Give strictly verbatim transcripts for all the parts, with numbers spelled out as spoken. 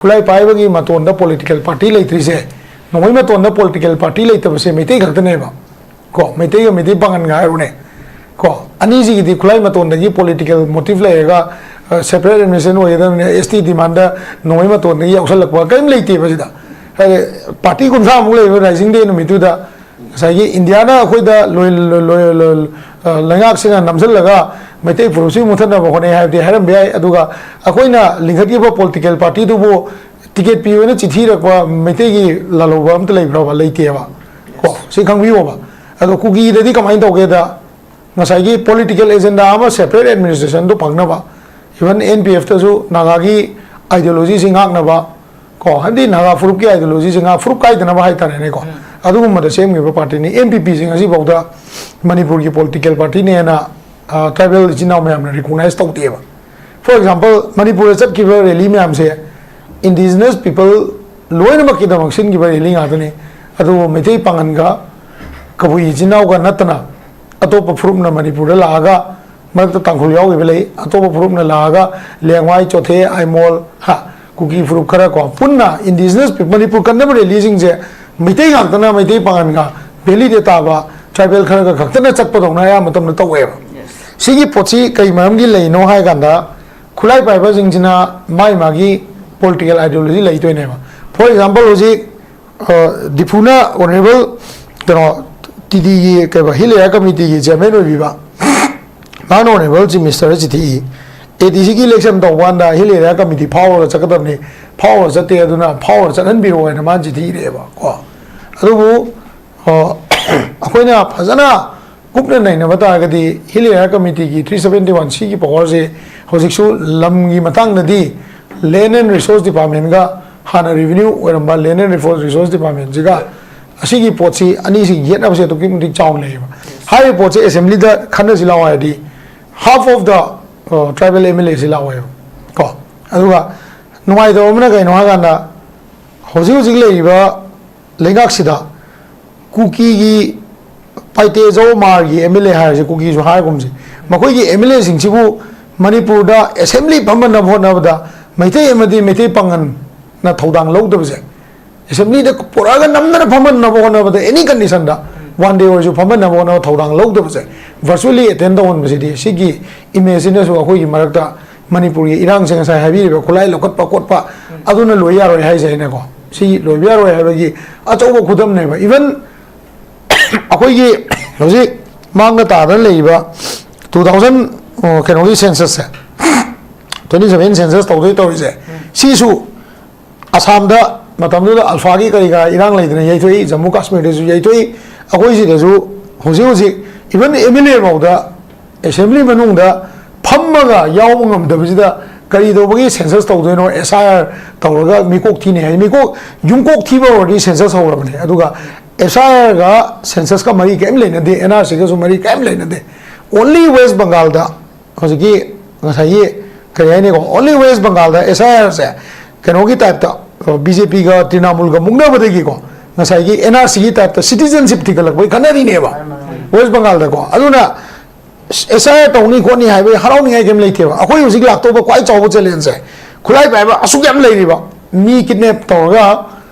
ꯈꯨꯠꯂꯥꯏ ꯄꯥꯏꯕꯒꯤ ꯃꯇꯣꯟꯗ ꯄꯣꯂꯤꯇꯤꯀꯦꯜ ꯄꯥꯔꯇꯤ ꯂꯩꯇ꯭ꯔꯤꯁꯦ, ꯅꯣꯡꯃꯩ ꯃꯇꯣꯟꯗ ꯄꯣꯂꯤꯇꯤꯀꯦꯜ ꯄꯥꯔꯇꯤ ꯂꯩꯇꯕꯁꯦ ꯃꯩꯇꯩ ꯈꯛꯇꯅꯦꯕ꯫ ꯀꯣ, ꯃꯩꯇꯩꯒ ꯃꯩꯇꯩ ꯄꯥꯉꯟꯒ ꯍꯥꯏꯔꯨꯅꯦ꯫ ꯀꯣ, ꯑꯅꯤꯁꯤꯒꯤꯗꯤ ꯈꯨꯠꯂꯥꯏ ꯃꯇꯣꯟꯗꯒꯤ ꯄꯣꯂꯤꯇꯤꯀꯦꯜ ꯃꯣꯇꯤꯚ ꯂꯩꯔꯒ ꯁꯦꯄꯔꯦꯠ ꯑꯦꯗꯃꯤꯅꯤꯁꯇ꯭ꯔꯦꯁꯟ ꯑꯣꯏꯒꯗꯕꯅꯤ, ꯑꯦꯁ ꯇꯤ ꯗꯤꯃꯥꯟꯗ ꯅꯣꯡꯃꯩ ꯃꯇꯣꯟꯗꯒꯤ ꯌꯥꯎꯁꯜꯂꯛꯄ ꯀꯔꯤꯝ ꯂꯩꯇꯦꯕ ꯁꯤꯗ꯫ ꯍꯥꯏꯗꯤ ꯄꯥꯔꯇꯤ ꯀꯨꯟꯊ꯭ꯔꯥꯃꯨꯛ ꯂꯩꯕ ꯔꯥꯏꯖꯤꯡ ꯗꯦ ꯅꯨꯃꯤꯠꯇꯨꯗ ꯉꯁꯥꯏꯒꯤ ꯏꯟꯗꯤꯌꯥꯅ ꯑꯩꯈꯣꯏꯗ ꯂꯣꯏ-, ꯂꯣꯏ-, ꯂꯣꯏ-, ꯂꯣꯏ-, ꯑ, ꯂꯩꯉꯥꯛꯁꯤꯅ ꯅꯝꯁꯤꯜꯂꯒ ꯃꯩꯇꯩ ꯐꯨꯔꯨꯞꯁꯤ ꯃꯨꯊꯠꯅꯕ ꯍꯣꯠꯅꯩ ꯍꯥꯏꯕꯗꯤ ꯍꯥꯏꯔꯝꯕ ꯌꯥꯏ꯫ ꯑꯗꯨꯒ ꯑꯩꯈꯣꯏꯅ ꯂꯤꯡꯈꯠꯈꯤꯕ ꯄꯣꯂꯤꯇꯤꯀꯦꯜ ꯄꯥꯔꯇꯤꯗꯨꯕꯨ ꯇꯤꯀꯦꯠ ꯄꯤꯌꯨꯅ ꯆꯤꯊꯤ ꯏꯔꯛꯄ ꯃꯩꯇꯩꯒꯤ ꯂꯥꯜꯍꯧꯕ ꯑꯝꯇ ꯂꯩꯕ꯭ꯔꯕ? ꯂꯩꯇꯦꯕ꯫ ꯀꯣ, ꯁꯤ ꯈꯪꯕꯤꯌꯣꯕ꯫ ꯑꯗꯣ ꯀꯨꯀꯤꯗꯗꯤ ꯀꯃꯥꯏꯅ ꯇꯧꯒꯦꯗ, ꯉꯁꯥꯏꯒꯤ ꯄꯣꯂꯤꯇꯤꯀꯦꯜ ꯑꯦꯖꯦꯟꯗꯥ ꯑꯃ ꯁꯦꯄꯔꯦꯠ ꯑꯦꯗꯃꯤꯅꯤꯁꯇ꯭ꯔꯦꯁꯟꯗꯣ ꯐꯪꯅꯕ, ꯏꯚꯟ ꯑꯦꯟ ꯄꯤ ꯑꯦꯐꯇꯁꯨ ꯅꯥꯒꯥꯒꯤ ꯑꯥꯏꯗꯤꯌꯣꯂꯣꯖꯤꯁꯤ ꯉꯥꯛꯅꯕ, ꯀꯣ, ꯍꯥꯏꯕꯗꯤ ꯅꯥꯒꯥ ꯐꯨꯔꯨꯞꯀꯤ ꯑꯥꯏꯗꯤꯌꯣꯂꯣꯖꯤꯁꯤ ꯉꯥꯛ, ꯐꯨꯔꯨꯞ ꯀꯥꯏꯗꯅꯕ ꯍꯥꯏꯇꯥꯔꯦꯅꯦꯀꯣ, ꯎꯝ꯫ ꯑꯗꯨꯒꯨꯝꯕꯗ ꯁꯦꯝꯈꯤꯕ ꯄꯥꯔꯇꯤꯅꯤ꯫ ꯑꯦꯟ ꯄꯤ ꯄꯤꯁꯤ ꯉꯁꯤꯐꯥꯎꯗ ꯃꯅꯤꯄꯨꯔꯒꯤ ꯄꯣꯂꯤꯇꯤꯀꯦꯜ ꯄꯥꯔꯇꯤꯅꯦꯅ, ꯑ, ꯇ꯭ꯔꯥꯏꯕꯦꯜ ꯏꯆꯤꯟ ꯏꯅꯥꯎ ꯃꯌꯥꯝꯅ ꯔꯤꯀꯣꯛꯅꯥꯏꯁ ꯇꯧꯗꯦꯕ꯫ ꯐꯣꯔ ꯑꯦꯛꯖꯥꯝꯄꯜ, ꯃꯅꯤꯄꯨꯔꯗ ꯆꯠꯈꯤꯕ ꯔꯦꯂꯤ ꯃꯌꯥꯝꯁꯦ ꯏꯟꯗꯤꯖꯤꯅꯁ ꯄꯤꯄꯜ ꯂꯣꯏꯅꯃꯛꯀꯤꯗꯃꯛ ꯁꯤꯟꯈꯤꯕ ꯔꯦꯂꯤ ꯉꯥꯛꯇꯅꯤ꯫ ꯑꯗꯨꯕꯨ ꯃꯩꯇꯩ ꯄꯥꯉꯟꯒ ꯀꯕꯨꯏ ꯏꯆꯤꯟ ꯏꯅꯥꯎꯒ ꯅꯠꯇꯅ ꯑꯇꯣꯞꯄ ꯐꯨꯔꯨꯞꯅ ꯃꯅꯤꯄꯨꯔꯗ ꯂꯥꯛꯑꯒ, ꯃꯔꯛꯇ ꯇꯥꯡꯈꯨꯜ ꯌꯥꯎꯈꯤꯕ ꯂꯩ, ꯑꯇꯣꯞꯄ ꯐꯨꯔꯨꯞꯅ ꯂꯥꯛꯑꯒ ꯂꯦꯡꯃꯥꯏ, ꯆꯣꯊꯦ, ꯑꯥꯏꯃꯣꯜ, ꯍꯥ, ꯀꯨꯀꯤ ꯐꯨꯔꯨꯞ ꯈꯔ ꯀꯣ, ꯄꯨꯟꯅ ꯏꯟꯗꯤꯖꯤꯅꯁ ꯄꯤꯄꯜ, ꯃꯅꯤꯄꯨꯔ ꯀꯟꯅꯕ ꯔꯦꯂꯤꯁꯤꯡꯁꯦ ꯃꯩꯇꯩ ꯉꯥꯛꯇꯅ, ꯃꯩꯇꯩ ꯄꯥꯉꯟꯒ, ꯚꯦꯂꯤꯗ ꯇꯥꯕ ꯇ꯭ꯔꯥꯏꯕꯦꯜ ꯈꯔꯒ ꯈꯛꯇꯅ ꯆꯠꯄꯗꯧꯅ ꯑꯌꯥꯝꯕ ꯃꯇꯝꯗ ꯇꯧꯋꯦꯕ꯫ ꯁꯤꯒꯤ ꯄꯣꯠꯁꯤ ꯀꯩ ꯃꯔꯝꯒꯤ ꯂꯩꯅꯣ ꯍꯥꯏ ꯀꯥꯟꯗ, ꯈꯨꯠꯂꯥꯏ ꯄꯥꯏꯕꯁꯤꯡꯁꯤꯅ ꯃꯥꯒꯤ ꯃꯥꯒꯤ ꯄꯣꯂꯤꯇꯤꯀꯦꯜ ꯑꯥꯏꯗꯤꯌꯣꯂꯣꯖꯤ ꯂꯩꯗꯣꯏꯅꯦꯕ꯫ ꯐꯣꯔ ꯑꯦꯛꯖꯥꯝꯄꯜ, ꯍꯧꯖꯤꯛ, ꯑ, ꯗꯤꯐꯨꯅ ꯑꯣꯅꯔꯦꯕꯜ, ꯀꯩꯅꯣ, ꯇꯤ ꯗꯤꯒꯤ ꯀꯩꯕ, ꯍꯤꯜ ꯑꯦꯔꯤꯌꯥ ꯀꯃꯤꯇꯤꯒꯤ ꯆꯤꯌꯔꯃꯦꯟ ꯑꯣꯏꯕꯤꯕ, ꯃꯥꯅ ꯑꯣꯅꯔꯦꯕꯜ ꯆꯤꯐ ꯃꯤꯅꯤꯁꯇꯔꯗ ꯆꯤꯊꯤ ꯏ, ꯑꯦ ꯗꯤ ꯁꯤꯒꯤ ꯏꯂꯦꯛꯁꯟ ꯇꯧꯕ ꯀꯥꯟꯗ ꯍꯤꯜ ꯑꯦꯔꯤꯌꯥ ꯀꯃꯤꯇꯤ ꯐꯥꯎꯔꯒ ꯆꯠꯀꯗꯕꯅꯤ, ꯐꯥꯎꯔꯒ ꯆꯠꯇꯦ, ꯑꯗꯨꯅ ꯐꯥꯎꯔꯒ ꯆꯠꯍꯟꯕꯤꯔꯛꯑꯣ ꯍꯥꯏꯅ ꯃꯥꯅ ꯆꯤꯊꯤ ꯏꯔꯛꯑꯦꯕ ꯀꯣ꯫ ꯑꯗꯨꯕꯨ, ꯑ, ꯑꯩꯈꯣꯏꯅ ꯐꯖꯅ ꯀꯨꯞꯅ ꯅꯩꯅꯕ ꯇꯥꯔꯒꯗꯤ, ꯍꯤꯜ ꯑꯦꯔꯤꯌꯥ ꯀꯃꯤꯇꯤꯒꯤ ꯊ꯭ꯔꯤ ꯁꯕꯦꯟꯇꯤ ꯋꯥꯟ ꯁꯤꯒꯤ ꯄꯋꯥꯔꯁꯦ ꯍꯧꯖꯤꯛꯁꯨ ꯂꯝꯒꯤ ꯃꯇꯥꯡꯗꯗꯤ ꯂꯦꯟ ꯑꯦꯟ ꯔꯤꯁꯣꯔꯁ ꯗꯤꯄꯥꯔꯠꯃꯦꯟꯒ, ꯍꯥꯟꯅ ꯔꯦꯚꯤꯅ꯭ꯌꯨ ꯑꯣꯏꯔꯝꯕ ꯂꯦꯟ ꯑꯦꯟ ꯔꯤꯁꯣꯔꯁ ꯗꯤꯄꯥꯔꯠꯃꯦꯟꯁꯤꯒ, ꯑꯁꯤꯒꯤ ꯄꯣꯠꯁꯤ ꯑꯅꯤꯁꯤ ꯌꯦꯠꯅꯕꯁꯦ ꯑꯗꯨꯛꯀꯤ ꯃꯇꯤꯛ ꯆꯥꯎꯅ ꯂꯩꯌꯦꯕ꯫ ꯍꯥꯏꯔꯤꯕ ꯄꯣꯠꯁꯦ ꯑꯦꯁꯦꯝꯕ꯭ꯂꯤꯗ ꯈꯟꯅꯁꯤ ꯂꯥꯛꯑꯣ ꯍꯥꯏꯔꯗꯤ, half of the, uh, tribal M L A ꯁꯤ ꯂꯥꯛꯑꯣꯏꯕ ꯀꯣ꯫ ꯑꯗꯨꯒ ꯅꯨꯡꯉꯥꯏꯇꯕ ꯑꯃꯅ ꯀꯩꯅꯣ ꯍꯥꯏꯀꯥꯟꯗ, ꯍꯧꯖꯤꯛ ꯍꯧꯖꯤꯛ ꯂꯩꯔꯤꯕ ꯂꯩꯉꯥꯛꯁꯤꯗ ꯀꯨꯀꯤꯒꯤ ꯄꯥꯏꯇꯦꯖꯧ ꯃꯥꯔꯒꯤ ꯑꯦꯝ ꯑꯦꯜ ꯑꯦ ꯍꯥꯏꯔꯁꯦ, ꯀꯨꯀꯤꯁꯨ ꯍꯥꯏꯔꯒꯨꯝꯁꯦ, ꯃꯈꯣꯏꯒꯤ ꯑꯦꯝ ꯑꯦꯜ ꯑꯦꯁꯤꯡꯁꯤꯕꯨ ꯃꯅꯤꯄꯨꯔꯗ ꯑꯦꯁꯦꯝꯕ꯭ꯂꯤ ꯐꯝꯍꯟꯅꯕ ꯍꯣꯠꯅꯕꯗ ꯃꯩꯇꯩ ꯑꯃꯗꯤ ꯃꯩꯇꯩ ꯄꯥꯉꯟ ꯅ ꯊꯧꯗꯥꯡ ꯂꯧꯗꯕꯁꯦ, ꯑꯦꯁꯦꯝꯕ꯭ꯂꯤꯗ ꯄꯨꯔꯛꯑꯒ ꯅꯝꯗꯅ ꯐꯝꯍꯟꯅꯕ ꯍꯣꯠꯅꯕꯗ, ꯑꯦꯅꯤ ꯀꯟꯗꯤꯁꯟꯗ ꯋꯥꯟ ꯗꯦ ꯑꯣꯏꯔꯁꯨ ꯐꯝꯍꯟꯅꯕ ꯍꯣꯠꯅꯕ ꯊꯧꯗꯥꯡ ꯂꯧꯗꯕꯁꯦ, ꯚꯔꯆꯨꯋꯦꯜꯂꯤ ꯑꯦꯇꯦꯟ ꯇꯧꯍꯟꯕꯁꯤꯗꯤ, ꯁꯤꯒꯤ ꯏꯃꯦꯖꯁꯤꯅꯁꯨ ꯑꯩꯈꯣꯏꯒꯤ ꯃꯔꯛꯇ ꯃꯅꯤꯄꯨꯔꯒꯤ ꯏꯔꯥꯡꯁꯦ, ꯉꯁꯥꯏ ꯍꯥꯏꯕꯤꯔꯤꯕ ꯈꯨꯠꯂꯥꯏ ꯂꯧꯈꯠꯄ ꯈꯣꯠꯄ, ꯑꯗꯨꯅ ꯂꯣꯏ ꯌꯥꯔꯣꯏ ꯍꯥꯏꯁꯦ ꯑꯩꯅꯀꯣ, ꯁꯤ ꯂꯣꯏꯕ ꯌꯥꯔꯣꯏ ꯍꯥꯏꯕꯒꯤ ꯑꯆꯧꯕ ꯈꯨꯗꯝꯅꯦꯕ꯫ ꯏꯚꯟ ꯑꯩꯈꯣꯏꯒꯤ ꯍꯧꯖꯤꯛ ꯃꯥꯡꯗ ꯇꯥꯗꯅ ꯂꯩꯔꯤꯕ ꯇꯨ ꯊꯥꯎꯖꯟ ꯀꯩꯅꯣꯒꯤ ꯁꯦꯟꯁꯁꯁꯦ, ꯇ꯭ꯋꯦꯟꯇꯤ ꯁꯚꯦꯟ ꯁꯦꯟꯁꯁ ꯇꯧꯗꯣꯏ ꯇꯧꯔꯤꯁꯦ, ꯁꯤꯁꯨ ꯑꯁꯥꯝꯗ ꯃꯇꯝꯗꯨꯗ ꯑꯜꯐꯥꯒꯤ ꯀꯔꯤ ꯀꯔꯥ ꯏꯔꯥꯡ ꯂꯩꯗꯅ ꯌꯩꯊꯣꯛꯏ, ꯖꯝꯃꯨ ꯀꯥꯁꯃꯤꯔꯗꯁꯨ ꯌꯩꯊꯣꯛꯏ, ꯑꯩꯈꯣꯏ ꯁꯤꯗꯁꯨ ꯍꯧꯖꯤꯛ ꯍꯧꯖꯤꯛ ꯏꯚꯟ ꯑꯦꯝ ꯑꯦꯜ ꯑꯦ ꯐꯥꯎꯗ ꯑꯦꯁꯦꯝꯕ꯭ꯂꯤ ꯃꯅꯨꯡꯗ ꯐꯝꯃꯒ ꯌꯥꯎꯕ ꯉꯝꯗꯕꯁꯤꯗ ꯀꯔꯤ ꯇꯧꯕꯒꯤ ꯁꯦꯟꯁꯁ ꯇꯧꯗꯣꯏꯅꯣ? ꯑꯦꯁ ꯑꯥꯏ ꯑꯥꯔ ꯇꯧꯔꯒ ꯃꯤꯀꯣꯛ ꯊꯤꯅꯤ ꯍꯥꯏ꯫ ꯃꯤꯀꯣꯛ, ꯌꯨꯝꯀꯣꯛ ꯊꯤꯕ ꯑꯣꯏꯔꯗꯤ ꯁꯦꯟꯁꯁ ꯍꯧꯔꯕꯅꯦ꯫ ꯑꯗꯨꯒ ꯑꯦꯁ ꯑꯥꯏ ꯑꯥꯔꯒ ꯁꯦꯟꯁꯁꯀ ꯃꯔꯤ ꯀꯔꯤꯝ ꯂꯩꯅꯗꯦ, ꯑꯦꯟ ꯑꯥꯔ ꯁꯤꯒꯁꯨ ꯃꯔꯤ ꯀꯔꯤꯝ ꯂꯩꯅꯗꯦ꯫ ꯑꯣꯟꯂꯤ ꯋꯦꯁ ꯕꯪꯒꯥꯜꯗ ꯍꯧꯖꯤꯛꯀꯤ ꯉꯁꯥꯏꯒꯤ ꯀꯔꯤ ꯍꯥꯏꯅꯤꯀꯣ, ꯑꯣꯟꯂꯤ ꯋꯦꯁ ꯕꯪꯒꯥꯜꯗ ꯑꯦꯁ ꯑꯥꯏ ꯑꯥꯔꯁꯦ ꯀꯩꯅꯣꯒꯤ ꯇꯥꯏꯞꯇ, ꯕꯤ ꯖꯦ ꯄꯤꯒ ꯇ꯭ꯔꯤꯅꯥꯃꯨꯜꯒ ꯃꯨꯛꯅꯕꯗꯒꯤꯀꯣ, ꯉꯁꯥꯏꯒꯤ ꯑꯦꯟ ꯑꯥꯔ ꯁꯤꯒꯤ ꯇꯥꯏꯞꯇ ꯁꯤꯇꯤꯖꯟꯁꯤꯞ ꯊꯤꯒꯠꯂꯛꯄꯒꯤ ꯈꯟꯅꯔꯤꯅꯦꯕ ꯋꯦꯁ ꯕꯪꯒꯥꯜꯗꯀꯣ꯫ ꯑꯗꯨꯅ ꯑꯦꯁ ꯑꯥꯏ ꯑꯥꯔ ꯇꯧꯅꯤ ꯈꯣꯠꯅꯤ ꯍꯥꯏꯕꯒꯤ ꯍꯔꯥꯎꯅꯤꯡꯉꯥꯏ ꯀꯩꯝ ꯂꯩꯇꯦꯕ꯫ ꯑꯩꯈꯣꯏ ꯍꯧꯖꯤꯛ ꯂꯥꯛꯇꯧꯕ ꯈ꯭ꯋꯥꯏ ꯆꯥꯎꯕ ꯆꯦꯂꯦꯟꯖꯁꯦ, ꯈꯨꯠꯂꯥꯏ ꯄꯥꯏꯕ ꯑꯁꯨꯛ ꯌꯥꯝ ꯂꯩꯔꯤꯕ, ꯃꯤ ꯀꯤꯗꯅꯦꯞ ꯇꯧꯔꯒ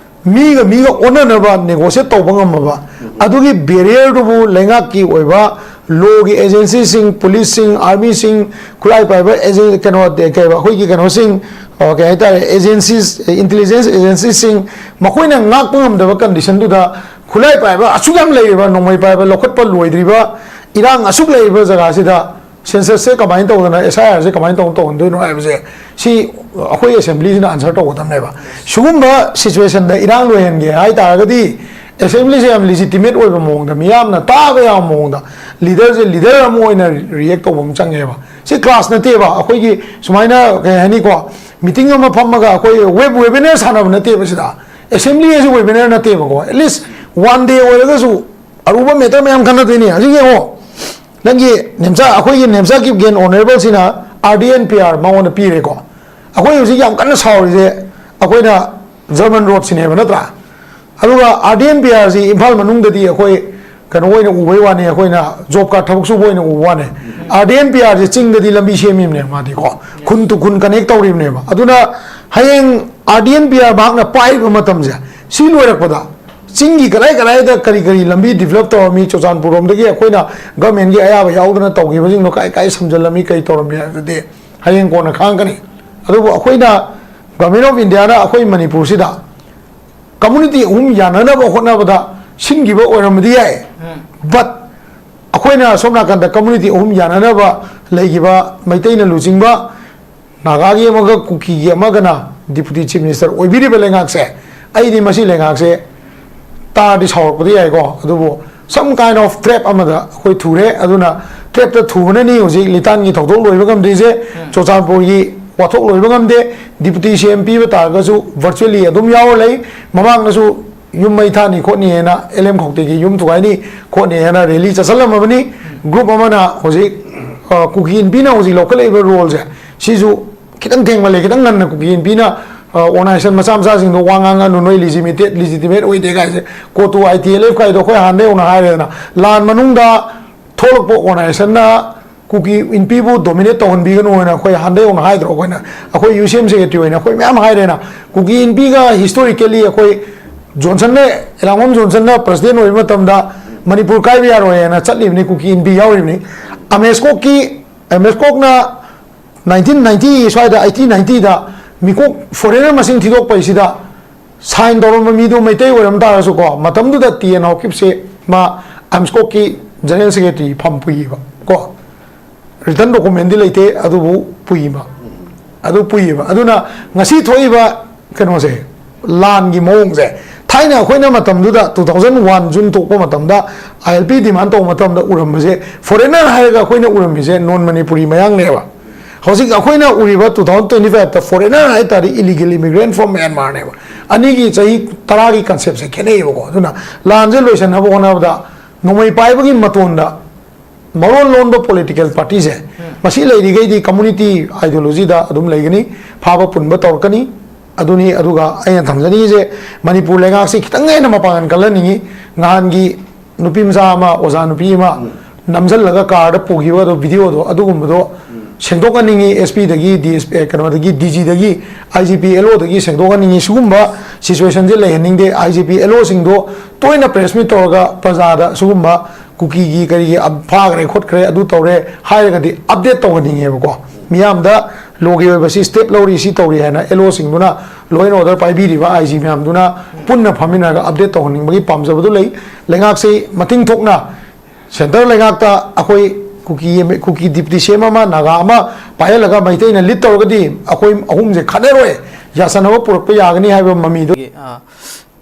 ꯃꯤꯒ ꯃꯤꯒ ꯑꯣꯟꯅꯅꯕ ꯅꯦꯒꯣꯁꯤꯌꯦꯠ ꯇꯧꯕ ꯉꯝꯃꯕ, ꯑꯗꯨꯒꯤ ꯕꯦꯔꯤꯌꯔꯗꯨꯕꯨ ꯂꯩꯉꯥꯛꯀꯤ ꯑꯣꯏꯕ ꯂꯣꯒꯤ ꯑꯦꯖꯦꯟꯁꯤꯁꯤꯡ, ꯄꯨꯂꯤꯁꯁꯤꯡ, ꯑꯥꯔꯃꯤꯁꯤꯡ, ꯈꯨꯠꯂꯥꯏ ꯄꯥꯏꯕ ꯑꯦꯖꯦꯟ-, ꯀꯩꯅꯣ, ꯀꯩ ꯍꯥꯏꯕ, ꯑꯩꯈꯣꯏꯒꯤ ꯀꯩꯅꯣꯁꯤꯡ, ꯑ, ꯀꯩ ꯍꯥꯏꯇꯥꯔꯦ, ꯑꯦꯖꯦꯟꯁꯤꯁ, ꯏꯟꯇꯦꯂꯤꯖꯦꯟꯁ ꯑꯦꯖꯦꯟꯁꯤꯁꯤꯡ, ꯃꯈꯣꯏꯅ ꯉꯥꯛꯄ ꯉꯝꯗꯕ ꯀꯟꯗꯤꯁꯟꯗꯨꯗ, ꯈꯨꯠꯂꯥꯏ ꯄꯥꯏꯕ ꯑꯁꯨꯛ ꯌꯥꯝ ꯂꯩꯔꯤꯕ, ꯅꯣꯡꯃꯩ ꯄꯥꯏꯕ ꯂꯧꯈꯠꯄ ꯂꯣꯏꯗ꯭ꯔꯤꯕ, ꯏꯔꯥꯡ ꯑꯁꯨꯛ ꯂꯩꯔꯤꯕ ꯖꯒꯥꯁꯤꯗ ꯁꯦꯟꯁꯁꯁꯦ ꯀꯃꯥꯏꯅ ꯇꯧꯗꯅ, ꯑꯦꯁ ꯑꯥꯏ ꯑꯥꯔꯁꯦ ꯀꯃꯥꯏꯅ ꯇꯧꯗꯅ ꯇꯧꯍꯟꯗꯣꯏꯅꯣ ꯍꯥꯏꯕꯁꯦ, ꯁꯤ ꯑꯩꯈꯣꯏ ꯑꯦꯁꯦꯝꯕ꯭ꯂꯤꯁꯤꯅ ꯑꯟꯁꯔ ꯇꯧꯒꯗꯕꯅꯦꯕ꯫ ꯁꯤꯒꯨꯝꯕ ꯁꯤꯆꯨꯋꯦꯁꯟꯗ ꯏꯔꯥꯡ ꯂꯣꯏꯍꯟꯒꯦ ꯍꯥꯏ ꯇꯥꯔꯒꯗꯤ, ꯑꯦꯁꯦꯝꯕ꯭ꯂꯤꯁꯦ ꯌꯥꯝ ꯂꯤꯖꯤꯇꯤꯃꯦꯠ ꯑꯣꯏꯕ ꯃꯑꯣꯡꯗ, ꯃꯤꯌꯥꯝꯅ ꯇꯥꯕ ꯌꯥꯕ ꯃꯑꯣꯡꯗ, ꯂꯤꯗꯔꯁꯦ ꯂꯤꯗꯔ ꯑꯃ ꯑꯣꯏꯅ ꯔꯤꯌꯦꯛ ꯇꯧꯕ ꯑꯃ ꯆꯪꯉꯦꯕ꯫ ꯁꯤ ꯀ꯭ꯂꯥꯁ ꯅꯠꯇꯦꯕ, ꯑꯩꯈꯣꯏꯒꯤ ꯁꯨꯃꯥꯏꯅ, ꯀꯩ ꯍꯥꯏꯅꯤꯀꯣ, ꯃꯤꯇꯤꯡ ꯑꯃ ꯐꯝꯃꯒ ꯑꯩꯈꯣꯏ ꯋꯦꯕ ꯋꯦꯕꯤꯅꯔ ꯁꯥꯟꯅꯕ ꯅꯠꯇꯦꯕ ꯁꯤꯗ꯫ ꯑꯦꯁꯦꯝꯕ꯭ꯂꯤ ꯍꯥꯏꯁꯦ ꯋꯦꯕꯤꯅꯔ ꯅꯠꯇꯦꯕꯀꯣ꯫ ꯑꯦꯠꯂꯤꯁ ꯋꯥꯟ ꯗꯦ ꯑꯣꯏꯔꯒꯁꯨ ꯑꯔꯨꯕ ꯃꯦꯇꯔ ꯃꯌꯥꯝ ꯈꯟꯅꯗꯣꯏꯅꯤ꯫ ꯍꯧꯖꯤꯛ ꯌꯦꯡꯉꯣ, ꯅꯪꯒꯤ ꯅꯦꯝꯆꯥ, ꯑꯩꯈꯣꯏꯒꯤ ꯅꯦꯝꯆꯥ ꯀꯤꯞꯒꯦꯟ ꯑꯣꯅꯔꯦꯕꯜꯁꯤꯅ R D N P R ꯃꯉꯣꯟꯗ ꯄꯤꯔꯦꯀꯣ꯫ ꯑꯩꯈꯣꯏ ꯍꯧꯖꯤꯛ ꯌꯥꯝ ꯀꯟꯅ ꯁꯥꯎꯔꯤꯁꯦ ꯑꯩꯈꯣꯏꯅ ꯖꯔꯃꯟ ꯔꯣꯗꯁꯤꯅꯦꯕ, ꯅꯠꯇ꯭ꯔꯥ? ꯑꯗꯨꯒ ꯑꯥꯔ ꯗꯤ ꯑꯦꯟ ꯄꯤ ꯑꯥꯔꯁꯤ ꯏꯝꯐꯥꯜ ꯃꯅꯨꯡꯗꯗꯤ ꯑꯩꯈꯣꯏ ꯀꯩꯅꯣ ꯑꯣꯏꯅ ꯎꯕꯩ ꯋꯥꯅꯤ, ꯑꯩꯈꯣꯏꯅ ꯖꯣꯕ ꯀꯥꯔꯗ ꯊꯕꯛ ꯁꯨꯕ ꯑꯣꯏꯅ ꯎꯕ ꯋꯥꯅꯤ꯫ ꯑꯥꯔ ꯗꯤ ꯑꯦꯟ ꯄꯤ ꯑꯥꯔꯁꯤ ꯆꯤꯡꯗꯗꯤ ꯂꯝꯕꯤ ꯁꯦꯝꯃꯤꯕꯅꯦ ꯃꯥꯗꯤꯀꯣ, ꯈꯨꯟ ꯇꯨ ꯈꯨꯟ ꯀꯅꯦꯛ ꯇꯧꯔꯤꯕꯅꯦꯕ꯫ ꯑꯗꯨꯅ ꯍꯌꯦꯡ R D N P R ꯃꯍꯥꯛꯅ ꯄꯥꯏꯔꯤꯕ ꯃꯇꯝꯁꯦ, ꯁꯤ ꯂꯣꯏꯔꯛꯄꯗ ꯆꯤꯡꯒꯤ ꯀꯗꯥꯏ ꯀꯗꯥꯏꯗ ꯀꯔꯤ ꯀꯔꯤ ꯂꯝꯕꯤ ꯗꯤꯕꯂꯞ ꯇꯧꯔꯝꯃꯤ, ꯆꯨꯔꯆꯥꯟꯄꯨꯔ ꯔꯣꯝꯗꯒꯤ ꯑꯩꯈꯣꯏꯅ ꯒꯚꯔꯟꯃꯦꯟꯒꯤ ꯑꯌꯥꯕ ꯌꯥꯎꯗꯅ ꯇꯧꯈꯤꯕꯁꯤꯡꯗꯣ ꯀꯥꯏ ꯀꯥꯏ ꯁꯝꯖꯜꯂꯝꯃꯤ, ꯀꯔꯤ ꯇꯧꯔꯝꯃꯤ ꯍꯥꯏꯕꯗꯨꯗꯤ ꯍꯌꯦꯡ ꯀꯣꯟꯅ ꯈꯪꯉꯛꯀꯅꯤ꯫ ꯑꯗꯨꯕꯨ ꯑꯩꯈꯣꯏꯅ, ꯒꯚꯔꯟꯃꯦꯟ ꯑꯣꯐ ꯏꯟꯗꯤꯌꯥꯅ ꯑꯩꯈꯣꯏ ꯃꯅꯤꯄꯨꯔꯁꯤꯗ ꯀꯝꯃꯨꯅꯤꯇꯤ ꯑꯍꯨꯝ ꯌꯥꯅꯅꯕ ꯍꯣꯠꯅꯕꯗ ꯁꯤꯟꯈꯤꯕ ꯑꯣꯏꯔꯝꯕꯗꯤ ꯌꯥꯏ꯫ ꯎꯝ꯫ But ꯑꯩꯈꯣꯏꯅ ꯁꯣꯝ ꯅꯥꯀꯟꯗ ꯀꯝꯃꯨꯅꯤꯇꯤ ꯑꯍꯨꯝ ꯌꯥꯅꯅꯕ ꯂꯩꯈꯤꯕ, ꯃꯩꯇꯩꯅ ꯂꯨꯆꯤꯡꯕ, ꯅꯥꯒꯥꯒꯤ ꯑꯃꯒ ꯀꯨꯀꯤꯒꯤ ꯑꯃꯒꯅ ꯗꯤꯄꯨꯇꯤ ꯆꯤꯐ ꯃꯤꯅꯤꯁꯇꯔ ꯑꯣꯏꯕꯤꯔꯤꯕ ꯂꯩꯉꯥꯛꯁꯦ, ꯑꯩꯗꯤ ꯃꯁꯤ ꯂꯩꯉꯥꯛꯁꯦ ꯇꯥꯔꯗꯤ ꯁꯥꯎꯔꯛꯄꯗꯤ ꯌꯥꯏꯀꯣ, ꯑꯗꯨꯕꯨ some kind of trap ꯑꯃꯗ ꯑꯩꯈꯣꯏ ꯊꯨꯔꯦ꯫ ꯑꯗꯨꯅ ꯇ꯭ꯔꯦꯞꯇ ꯊꯨꯕꯅꯅꯤ ꯍꯧꯖꯤꯛ ꯂꯤꯇꯥꯟꯒꯤ ꯊꯧꯗꯣꯛ ꯂꯣꯏꯕ ꯉꯝꯗ꯭ꯔꯤꯁꯦ, ꯎꯝ꯫ ꯆꯨꯔꯆꯥꯟꯄꯨꯔꯒꯤ ꯋꯥꯊꯣꯛ ꯂꯣꯏꯕ ꯉꯝꯗꯦ꯫ ꯗꯤꯄꯨꯇꯤ ꯁꯤ ꯑꯦꯝ ꯄꯤꯕ ꯇꯥꯔꯒꯁꯨ ꯚꯔꯆꯨꯋꯦꯜꯂꯤ ꯑꯗꯨꯝ ꯌꯥꯎꯔ ꯂꯩ꯫ ꯃꯃꯥꯡꯗꯁꯨ ꯌꯨꯝ ꯃꯩ ꯊꯥꯅꯤ ꯈꯣꯠꯅꯤ ꯍꯥꯏꯅ, ꯑꯦꯜ ꯑꯦꯝ ꯈꯧꯇꯦꯒꯤ ꯌꯨꯝ ꯊꯨꯒꯥꯏꯅꯤ ꯈꯣꯠꯅꯤ ꯍꯥꯏꯅ ꯔꯦꯂꯤ ꯆꯠꯁꯜꯂꯝꯃꯕꯅꯤ꯫ ꯒ꯭ꯔꯨꯞ ꯑꯃꯅ ꯍꯧꯖꯤꯛ, ꯑ, ꯀꯨꯀꯤ ꯏꯟꯄꯤꯅ ꯍꯧꯖꯤꯛ ꯂꯧꯈꯠꯂꯛꯏꯕ ꯔꯣꯜꯁꯦ, ꯁꯤꯁꯨ ꯈꯤꯇꯪ ꯊꯦꯡꯃꯜꯂꯦ꯫ ꯈꯤꯇꯪ ꯉꯟꯅ ꯀꯨꯀꯤ ꯏꯟꯄꯤꯅ, ꯑ, ꯑꯣꯔꯒꯅꯥꯏꯖꯦꯁꯟ ꯃꯆꯥ ꯃꯆꯥꯁꯤꯡꯗꯣ ꯋꯥ ꯉꯥꯡꯉꯅꯨ, ꯅꯣꯏ ꯂꯤꯖꯤꯃꯤꯇꯦꯠ, ꯂꯤꯖꯤꯇꯤꯃꯦꯠ ꯑꯣꯏꯗꯦ ꯀꯥꯏꯁꯦ, ꯀꯣꯇꯨ ꯑꯥꯏ ꯇꯤ ꯑꯦꯜ ꯑꯦꯐ ꯀꯥꯏꯗꯣ ꯑꯩꯈꯣꯏ ꯍꯥꯟꯅꯗꯩ ꯍꯧꯅ ꯍꯥꯏꯔꯦꯗꯅ꯫ ꯂꯥꯟ ꯃꯅꯨꯡꯗ ꯊꯣꯛꯂꯛꯄ ꯑꯣꯔꯒꯅꯥꯏꯖꯦꯁꯟꯅ ꯀꯨꯀꯤ ꯏꯟꯄꯤꯕꯨ ꯗꯣꯃꯤꯅꯦꯠ ꯇꯧꯍꯟꯕꯤꯒꯅꯨ ꯍꯥꯏꯅ ꯑꯩꯈꯣꯏ ꯍꯥꯟꯅꯗꯩ ꯍꯧꯅ ꯍꯥꯏꯗ꯭ꯔꯣ? ꯑꯩꯈꯣꯏꯅ, ꯑꯩꯈꯣꯏ ꯌꯨ ꯁꯤ ꯑꯦꯝ ꯁꯦꯀ꯭ꯔꯦꯇꯔꯤ ꯑꯣꯏꯅ ꯑꯩꯈꯣꯏ ꯃꯌꯥꯝ ꯍꯥꯏꯔꯦꯅ꯫ ꯀꯨꯀꯤ ꯏꯟꯄꯤꯒ ꯍꯤꯁꯇꯣꯔꯤꯀꯦꯜꯂꯤ ꯑꯩꯈꯣꯏ ꯖꯣꯟꯁꯟꯅ, ꯑꯦꯂꯥꯡꯕꯝ ꯖꯣꯟꯁꯟꯅ ꯄ꯭ꯔꯁꯤꯗꯦꯟ ꯑꯣꯏꯕ ꯃꯇꯝꯗ ꯃꯅꯤꯄꯨꯔ ꯀꯥꯏꯕ ꯌꯥꯔꯣꯏ ꯍꯥꯏꯅ ꯆꯠꯂꯤꯕꯅꯤ, ꯀꯨꯀꯤ ꯏꯟꯄꯤ ꯌꯥꯎꯔꯤꯕꯅꯤ꯫ ꯑꯃꯦꯁꯀꯣꯛꯀꯤ, ꯑꯃꯦꯁꯀꯣꯛꯅ ꯅꯥꯏꯟꯇꯤꯟ ꯅꯥꯏꯟꯇꯤ ꯁ꯭ꯋꯥꯏꯗ, ꯑꯩꯠꯇꯤ ꯅꯥꯏꯟꯇꯤꯗ ꯃꯤꯀꯣꯛ ꯐꯣꯔꯦꯅꯔ ꯃꯁꯤꯡ ꯊꯤꯗꯣꯛꯄꯩꯁꯤꯗ ꯁꯥꯏꯟ ꯇꯧꯔꯝꯕ ꯃꯤꯗꯨ ꯃꯩꯇꯩ ꯑꯣꯏꯔꯝ ꯇꯥꯔꯁꯨꯀꯣ, ꯃꯇꯝꯗꯨꯗ ꯇꯤ ꯑꯦꯟ ꯍꯥꯎꯀꯤꯞꯁꯦ ꯃꯥ ꯑꯝꯁꯀꯣꯛꯀꯤ ꯖꯦꯅꯔꯦꯜ ꯁꯦꯀ꯭ꯔꯦꯇꯔꯤ ꯐꯝ ꯄꯨꯏꯌꯦꯕ ꯀꯣ, ꯔꯤꯇꯟ ꯗꯣꯀꯨꯃꯦꯟꯗꯤ ꯂꯩꯇꯦ, ꯑꯗꯨꯕꯨ ꯄꯨꯏꯕ, ꯑꯗꯨ ꯄꯨꯏꯌꯦꯕ꯫ ꯑꯗꯨꯅ ꯉꯁꯤ ꯊꯣꯛꯏꯕ ꯀꯩꯅꯣꯁꯦ, ꯂꯥꯟꯒꯤ ꯃꯑꯣꯡꯁꯦ, ꯊꯥꯏꯅ ꯑꯩꯈꯣꯏꯅ ꯃꯇꯝꯗꯨꯗ ꯇꯨ ꯊꯥꯎꯖꯟ ꯋꯥꯟ ꯖꯨꯟ ꯊꯣꯛꯄ ꯃꯇꯝꯗ ꯑꯥꯏ ꯑꯦꯜ ꯄꯤ ꯗꯤꯃꯥꯟ ꯇꯧꯕ ꯃꯇꯝꯗ ꯎꯔꯝꯕꯁꯦ, ꯐꯣꯔꯦꯅꯔ ꯍꯥꯏꯔꯒ ꯑꯩꯈꯣꯏꯅ ꯎꯔꯝꯃꯤꯁꯦ ꯅꯣꯟ ꯃꯅꯤꯄꯨꯔꯤ ꯃꯌꯥꯡꯅꯦꯕ꯫ ꯍꯧꯖꯤꯛ ꯑꯩꯈꯣꯏꯅ ꯎꯔꯤꯕ ꯇꯨ ꯊꯥꯎꯖꯟ ꯇ꯭ꯋꯦꯟꯇꯤ ꯐꯥꯏꯚꯇ ꯐꯣꯔꯦꯅꯔ ꯍꯥꯏ ꯇꯥꯔꯗꯤ ꯏꯂꯤꯒꯦꯜ ꯏꯃꯤꯒ꯭ꯔꯦꯟ ꯐ꯭ꯔꯣꯝ ꯃ꯭ꯌꯥꯟꯃꯥꯔꯅꯦꯕ꯫ ꯑꯅꯤꯒꯤ ꯆꯍꯤ ꯇꯔꯥꯒꯤ ꯀꯟꯁꯦꯞꯁꯦ ꯈꯦꯠꯅꯩꯌꯦꯕꯀꯣ꯫ ꯑꯗꯨꯅ ꯂꯥꯟꯁꯦ ꯂꯣꯏꯁꯟꯅꯕ ꯍꯣꯠꯅꯕꯗ ꯅꯣꯡꯃꯩ ꯄꯥꯏꯕꯒꯤ ꯃꯇꯣꯟꯗ ꯃꯔꯣꯟ ꯂꯣꯟꯕ ꯄꯣꯂꯤꯇꯤꯀꯦꯜ ꯄꯥꯔꯇꯤꯁꯦ, ꯎꯝ꯫ ꯃꯁꯤ ꯂꯩꯔꯤꯈꯩꯗꯤ ꯀꯝꯃꯨꯅꯤꯇꯤ ꯑꯥꯏꯗꯤꯌꯣꯂꯣꯖꯤꯗ ꯑꯗꯨꯝ ꯂꯩꯒꯅꯤ, ꯐꯥꯕ ꯄꯨꯟꯕ ꯇꯧꯔꯛꯀꯅꯤ꯫ ꯑꯗꯨꯅꯤ꯫ ꯑꯗꯨꯒ ꯑꯩꯅ ꯊꯝꯖꯅꯤꯡꯉꯤꯁꯦ, ꯃꯅꯤꯄꯨꯔ ꯂꯩꯉꯥꯛꯁꯤ ꯈꯤꯇꯪ ꯍꯦꯟꯅ ꯃꯄꯥꯡꯒꯜ ꯀꯜꯍꯟꯅꯤꯡꯉꯤ꯫ ꯅꯍꯥꯟꯒꯤ ꯅꯨꯄꯤ ꯃꯆꯥ ꯑꯃ, ꯑꯣꯖꯥ ꯅꯨꯄꯤ ꯑꯃ ꯎꯝ꯫ ꯅꯝꯁꯤꯜꯂꯒ ꯀꯥꯔꯗ ꯄꯨꯈꯤꯕ ꯑꯗꯣ, ꯚꯤꯗꯤꯑꯣꯗꯣ, ꯑꯗꯨꯒꯨꯝꯕꯗꯣ ꯎꯝ꯫ ꯁꯦꯡꯗꯣꯛꯍꯟꯅꯤꯡꯉꯤ꯫ ꯑꯦꯁ ꯄꯤꯗꯒꯤ, ꯗꯤ ꯑꯦꯁ ꯀꯩꯅꯣꯗꯒꯤ, ꯗꯤ ꯖꯤꯗꯒꯤ, ꯑꯥꯏ ꯖꯤ ꯄꯤ, ꯑꯦꯜ ꯑꯣꯗꯒꯤ ꯁꯦꯡꯗꯣꯛꯍꯟꯅꯤꯡꯉꯤ꯫ ꯁꯤꯒꯨꯝꯕ ꯁꯤꯆꯨꯋꯦꯁꯟꯁꯦ ꯂꯩꯍꯟꯅꯤꯡꯗꯦ꯫ ꯑꯥꯏ ꯖꯤ ꯄꯤ, ꯑꯦꯜ ꯑꯣꯁꯤꯡꯗꯣ ꯇꯣꯏꯅ ꯄ꯭ꯔꯦꯁ ꯃꯤꯠ ꯇꯧꯔꯒ ꯄ꯭ꯔꯖꯥꯗ ꯁꯤꯒꯨꯝꯕ ꯀꯨꯀꯤꯒꯤ ꯀꯔꯤꯒꯤ ꯑ-, ꯐꯥꯈ꯭ꯔꯦ ꯈꯣꯠꯈ꯭ꯔꯦ ꯑꯗꯨ ꯇꯧꯔꯦ ꯍꯥꯏꯔꯒꯗꯤ ꯑꯞꯗꯦꯠ ꯇꯧꯍꯟꯅꯤꯡꯉꯦꯕꯀꯣ꯫ ꯃꯤꯌꯥꯝꯗ ꯂꯣꯒꯤ ꯑꯣꯏꯕ ꯁꯤ ꯁ꯭ꯇꯦꯞ ꯂꯧꯔꯤ, ꯁꯤ ꯇꯧꯔꯤ ꯍꯥꯏꯅ ꯑꯦꯜ ꯑꯣꯁꯤꯡꯗꯨꯅ ꯂꯣ ꯑꯦꯟ ꯑꯣꯔꯗꯔ ꯄꯥꯏꯕꯤꯔꯤꯕ ꯑꯥꯏ ꯖꯤ ꯃꯌꯥꯝꯗꯨꯅ ꯄꯨꯟꯅ ꯐꯝꯃꯤꯟꯅꯔꯒ ꯑꯞꯗꯦꯠ ꯇꯧꯍꯟꯅꯤꯡꯕꯒꯤ ꯄꯥꯝꯖꯕꯗꯨ ꯂꯩ꯫ ꯂꯩꯉꯥꯛꯁꯤ ꯃꯇꯤꯡ ꯊꯣꯛꯅ ꯁꯦꯟꯇꯔ ꯂꯩꯉꯥꯛꯇ ꯑꯩꯈꯣꯏ ꯀꯨꯀꯤ ꯑꯦꯝ ꯑꯦ, ꯀꯨꯀꯤ ꯗꯤꯄꯨꯇꯤ ꯁꯤ ꯑꯦꯝ ꯑꯃ, ꯅꯥꯒꯥ ꯑꯃ ꯄꯥꯏꯍꯜꯂꯒ ꯃꯩꯇꯩꯅ ꯂꯤꯠ ꯇꯧꯔꯒꯗꯤ ꯑꯩꯈꯣꯏ ꯑꯍꯨꯝꯁꯦ ꯈꯠꯅꯔꯣꯏ, ꯌꯥꯁꯟꯅꯕ ꯄꯨꯔꯛꯄ ꯌꯥꯒꯅꯤ ꯍꯥꯏꯕ ꯃꯃꯤꯗꯣ꯫ ꯑꯩꯈꯣꯏꯒꯤ, ꯑ,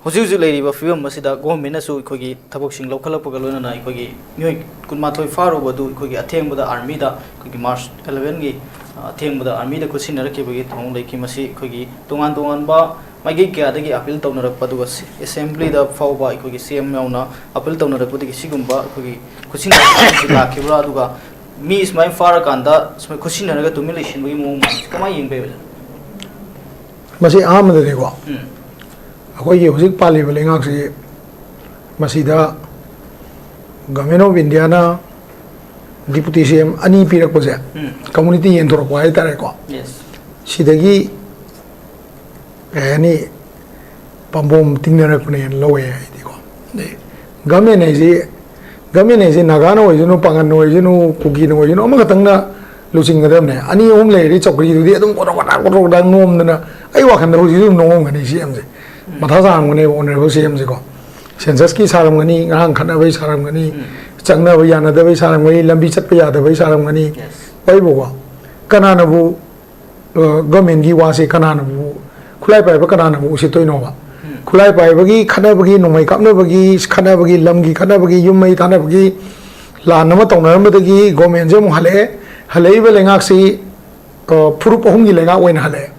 ꯍꯧꯖꯤꯛ ꯍꯧꯖꯤꯛ ꯂꯩꯔꯤꯕ ꯐꯤꯕꯝ ꯑꯁꯤꯗ ꯒꯣꯔꯃꯦꯟꯅꯁꯨ ꯑꯩꯈꯣꯏꯒꯤ ꯊꯕꯛꯁꯤꯡ ꯂꯧꯈꯠꯂꯛꯄꯒ ꯂꯣꯏꯅꯅ ꯑꯩꯈꯣꯏꯒꯤ ꯃꯤꯑꯣꯏ ꯀꯨꯟꯃꯥꯊꯣꯏ ꯐꯥꯔꯨꯕ ꯑꯗꯨ ꯑꯩꯈꯣꯏꯒꯤ ꯑꯊꯦꯡꯕꯗ ꯑꯥꯔꯃꯤꯗ, ꯑꯩꯈꯣꯏꯒꯤ ꯃꯥꯔꯆ ꯑꯦꯂꯦꯚꯦꯟꯒꯤ, ꯑ, ꯑꯊꯦꯡꯕꯗ ꯑꯥꯔꯃꯤꯗ ꯈꯨꯠꯁꯤꯟꯅꯔꯛꯈꯤꯕꯒꯤ ꯊꯧꯑꯣꯡ ꯂꯩꯈꯤ꯫ ꯃꯁꯤ ꯑꯩꯈꯣꯏꯒꯤ ꯇꯣꯉꯥꯟ ꯇꯣꯉꯥꯟꯕ ꯃꯥꯏꯀꯩ ꯀꯌꯥꯗꯒꯤ ꯑꯥꯄꯤꯜ ꯇꯧꯅꯔꯛꯄ, ꯑꯗꯨꯒ ꯁꯤ-, ꯑꯦꯁꯦꯝꯕ꯭ꯂꯤꯗ ꯐꯥꯎꯕ ꯑꯩꯈꯣꯏꯒꯤ ꯁꯤ ꯑꯦꯝ ꯌꯥꯎꯅ ꯑꯥꯄꯤꯜ ꯇꯧꯅꯔꯛꯄꯗꯒꯤ ꯁꯤꯒꯨꯝꯕ ꯑꯩꯈꯣꯏꯒꯤ ꯈꯨꯠꯁꯤꯟꯅꯔꯛꯄꯁꯤ ꯂꯥꯛꯈꯤꯕ꯭ꯔꯥ? ꯑꯗꯨꯒ ꯃꯤ ꯁꯨꯃꯥꯏꯅ ꯐꯥꯔꯀꯥꯟꯗ ꯁꯨꯃꯥꯏꯅ ꯈꯨꯠꯁꯤꯟꯅꯔꯒ ꯇꯨꯃꯤꯟ ꯂꯩꯁꯤꯟꯕꯒꯤ ꯃꯑꯣꯡ ꯃꯥꯟꯕꯁꯤ ꯀꯃꯥꯏꯅ ꯌꯦꯡꯕ ꯌꯥꯏ, ꯑꯣꯖꯥ? ꯃꯁꯤ ꯑꯍꯥꯟꯕꯗꯅꯤꯀꯣ, ꯎꯝ꯫ ꯑꯩꯈꯣꯏꯒꯤ ꯍꯧꯖꯤꯛ ꯄꯥꯜꯂꯤꯕ ꯂꯩꯉꯥꯛꯁꯤ, ꯃꯁꯤꯗ Government of Indiaꯅ ꯗꯤꯄꯨꯇꯤ ꯁꯤ ꯑꯦꯝ ꯑꯅꯤ ꯄꯤꯔꯛꯄꯁꯦ, ꯎꯝ꯫ ꯀꯝꯃꯨꯅꯤꯇꯤ ꯌꯦꯟꯊꯣꯔꯛꯄ ꯍꯥꯏꯇꯥꯔꯦꯀꯣ꯫ Yes꯫ ꯁꯤꯗꯒꯤ ꯀꯩ ꯍꯥꯏꯅꯤ, ꯄꯥꯝꯕꯣꯝ ꯇꯤꯡꯅꯔꯛꯄꯅꯦꯅ ꯂꯧꯋꯦ ꯑꯩꯗꯤꯀꯣ꯫ ꯑꯗꯩ ꯒꯃꯦꯟ ꯍꯥꯏꯁꯤ, ꯒꯃꯦꯟ ꯍꯥꯏꯁꯤ ꯅꯥꯒꯥꯅ ꯑꯣꯏꯁꯅꯨ, ꯄꯥꯡꯒꯟꯅ ꯑꯣꯏꯁꯅꯨ, ꯀꯨꯀꯤꯅ ꯑꯣꯏꯁꯅꯨ, ꯑꯃꯈꯛꯇꯪꯅ ꯂꯨꯆꯤꯡꯒꯗꯕꯅꯦ꯫ ꯑꯅꯤ ꯑꯍꯨꯝ ꯂꯩꯔꯗꯤ ꯆꯧꯀ꯭ꯔꯤꯗꯨꯗꯤ ꯑꯗꯨꯝ ꯀꯣꯗ꯭ꯔꯣꯛ ꯀꯗ꯭ꯔꯥꯛ, ꯀꯣꯗ꯭ꯔꯣꯛ ꯀꯗ꯭ꯔꯥꯛ ꯅꯣꯝꯗꯅ, ꯑꯩ ꯋꯥꯈꯜꯗ ꯍꯧꯖꯤꯛꯁꯨ ꯑꯗꯨꯝ ꯅꯣꯝꯃꯝꯒꯅꯤ ꯁꯤ ꯑꯦꯝꯁꯦ꯫ ꯃꯊꯥ ꯁꯥꯔꯝꯒꯅꯦꯕ ꯑꯣꯅꯔꯦꯕꯜ ꯁꯤ ꯑꯦꯝꯁꯦꯀꯣ꯫ ꯁꯦꯟꯁꯁꯀꯤ ꯁꯥꯔꯝꯒꯅꯤ, ꯉꯔꯥꯡ ꯈꯠꯅꯕꯩ ꯁꯥꯔꯝꯒꯅꯤ, ꯎꯝ꯫ ꯆꯪꯅꯕ ꯌꯥꯅꯗꯕꯩ ꯁꯥꯔꯝꯒꯅꯤ, ꯂꯝꯕꯤ ꯆꯠꯄ ꯌꯥꯗꯕꯩ ꯁꯥꯔꯝꯒꯅꯤ꯫ Yes꯫ ꯑꯩꯕꯨꯀꯣ, ꯀꯅꯥꯅꯕꯨ ꯑ, ꯒꯃꯦꯟꯒꯤ ꯋꯥꯁꯦ ꯀꯅꯥꯅꯕꯨ, ꯈꯨꯠꯂꯥꯏ ꯄꯥꯏꯕ ꯀꯅꯥꯅꯕꯨ ꯎꯁꯤꯠꯇꯣꯏꯅꯣꯕ? ꯎꯝ꯫ ꯈꯨꯠꯂꯥꯏ ꯄꯥꯏꯕꯒꯤ, ꯈꯠꯅꯕꯒꯤ, ꯅꯣꯡꯃꯩ ꯀꯥꯞꯅꯕꯒꯤ, ꯈꯠꯅꯕꯒꯤ, ꯂꯝꯒꯤ ꯈꯠꯅꯕꯒꯤ, ꯌꯨꯝ ꯃꯩ ꯊꯥꯅꯕꯒꯤ ꯂꯥꯟ ꯑꯃ ꯇꯧꯅꯔꯝꯕꯗꯒꯤ ꯒꯣꯃꯦꯟꯁꯦ ꯑꯃꯨꯛ ꯍꯜꯂꯛꯑꯦ꯫ ꯍꯜꯂꯛꯏꯕ ꯂꯩꯉꯥꯛꯁꯤ, ꯑ, ꯐꯨꯔꯨꯞ ꯑꯍꯨꯝꯒꯤ ꯂꯩꯉꯥꯛ ꯑꯣꯏꯅ ꯍꯜꯂꯛꯑꯦ꯫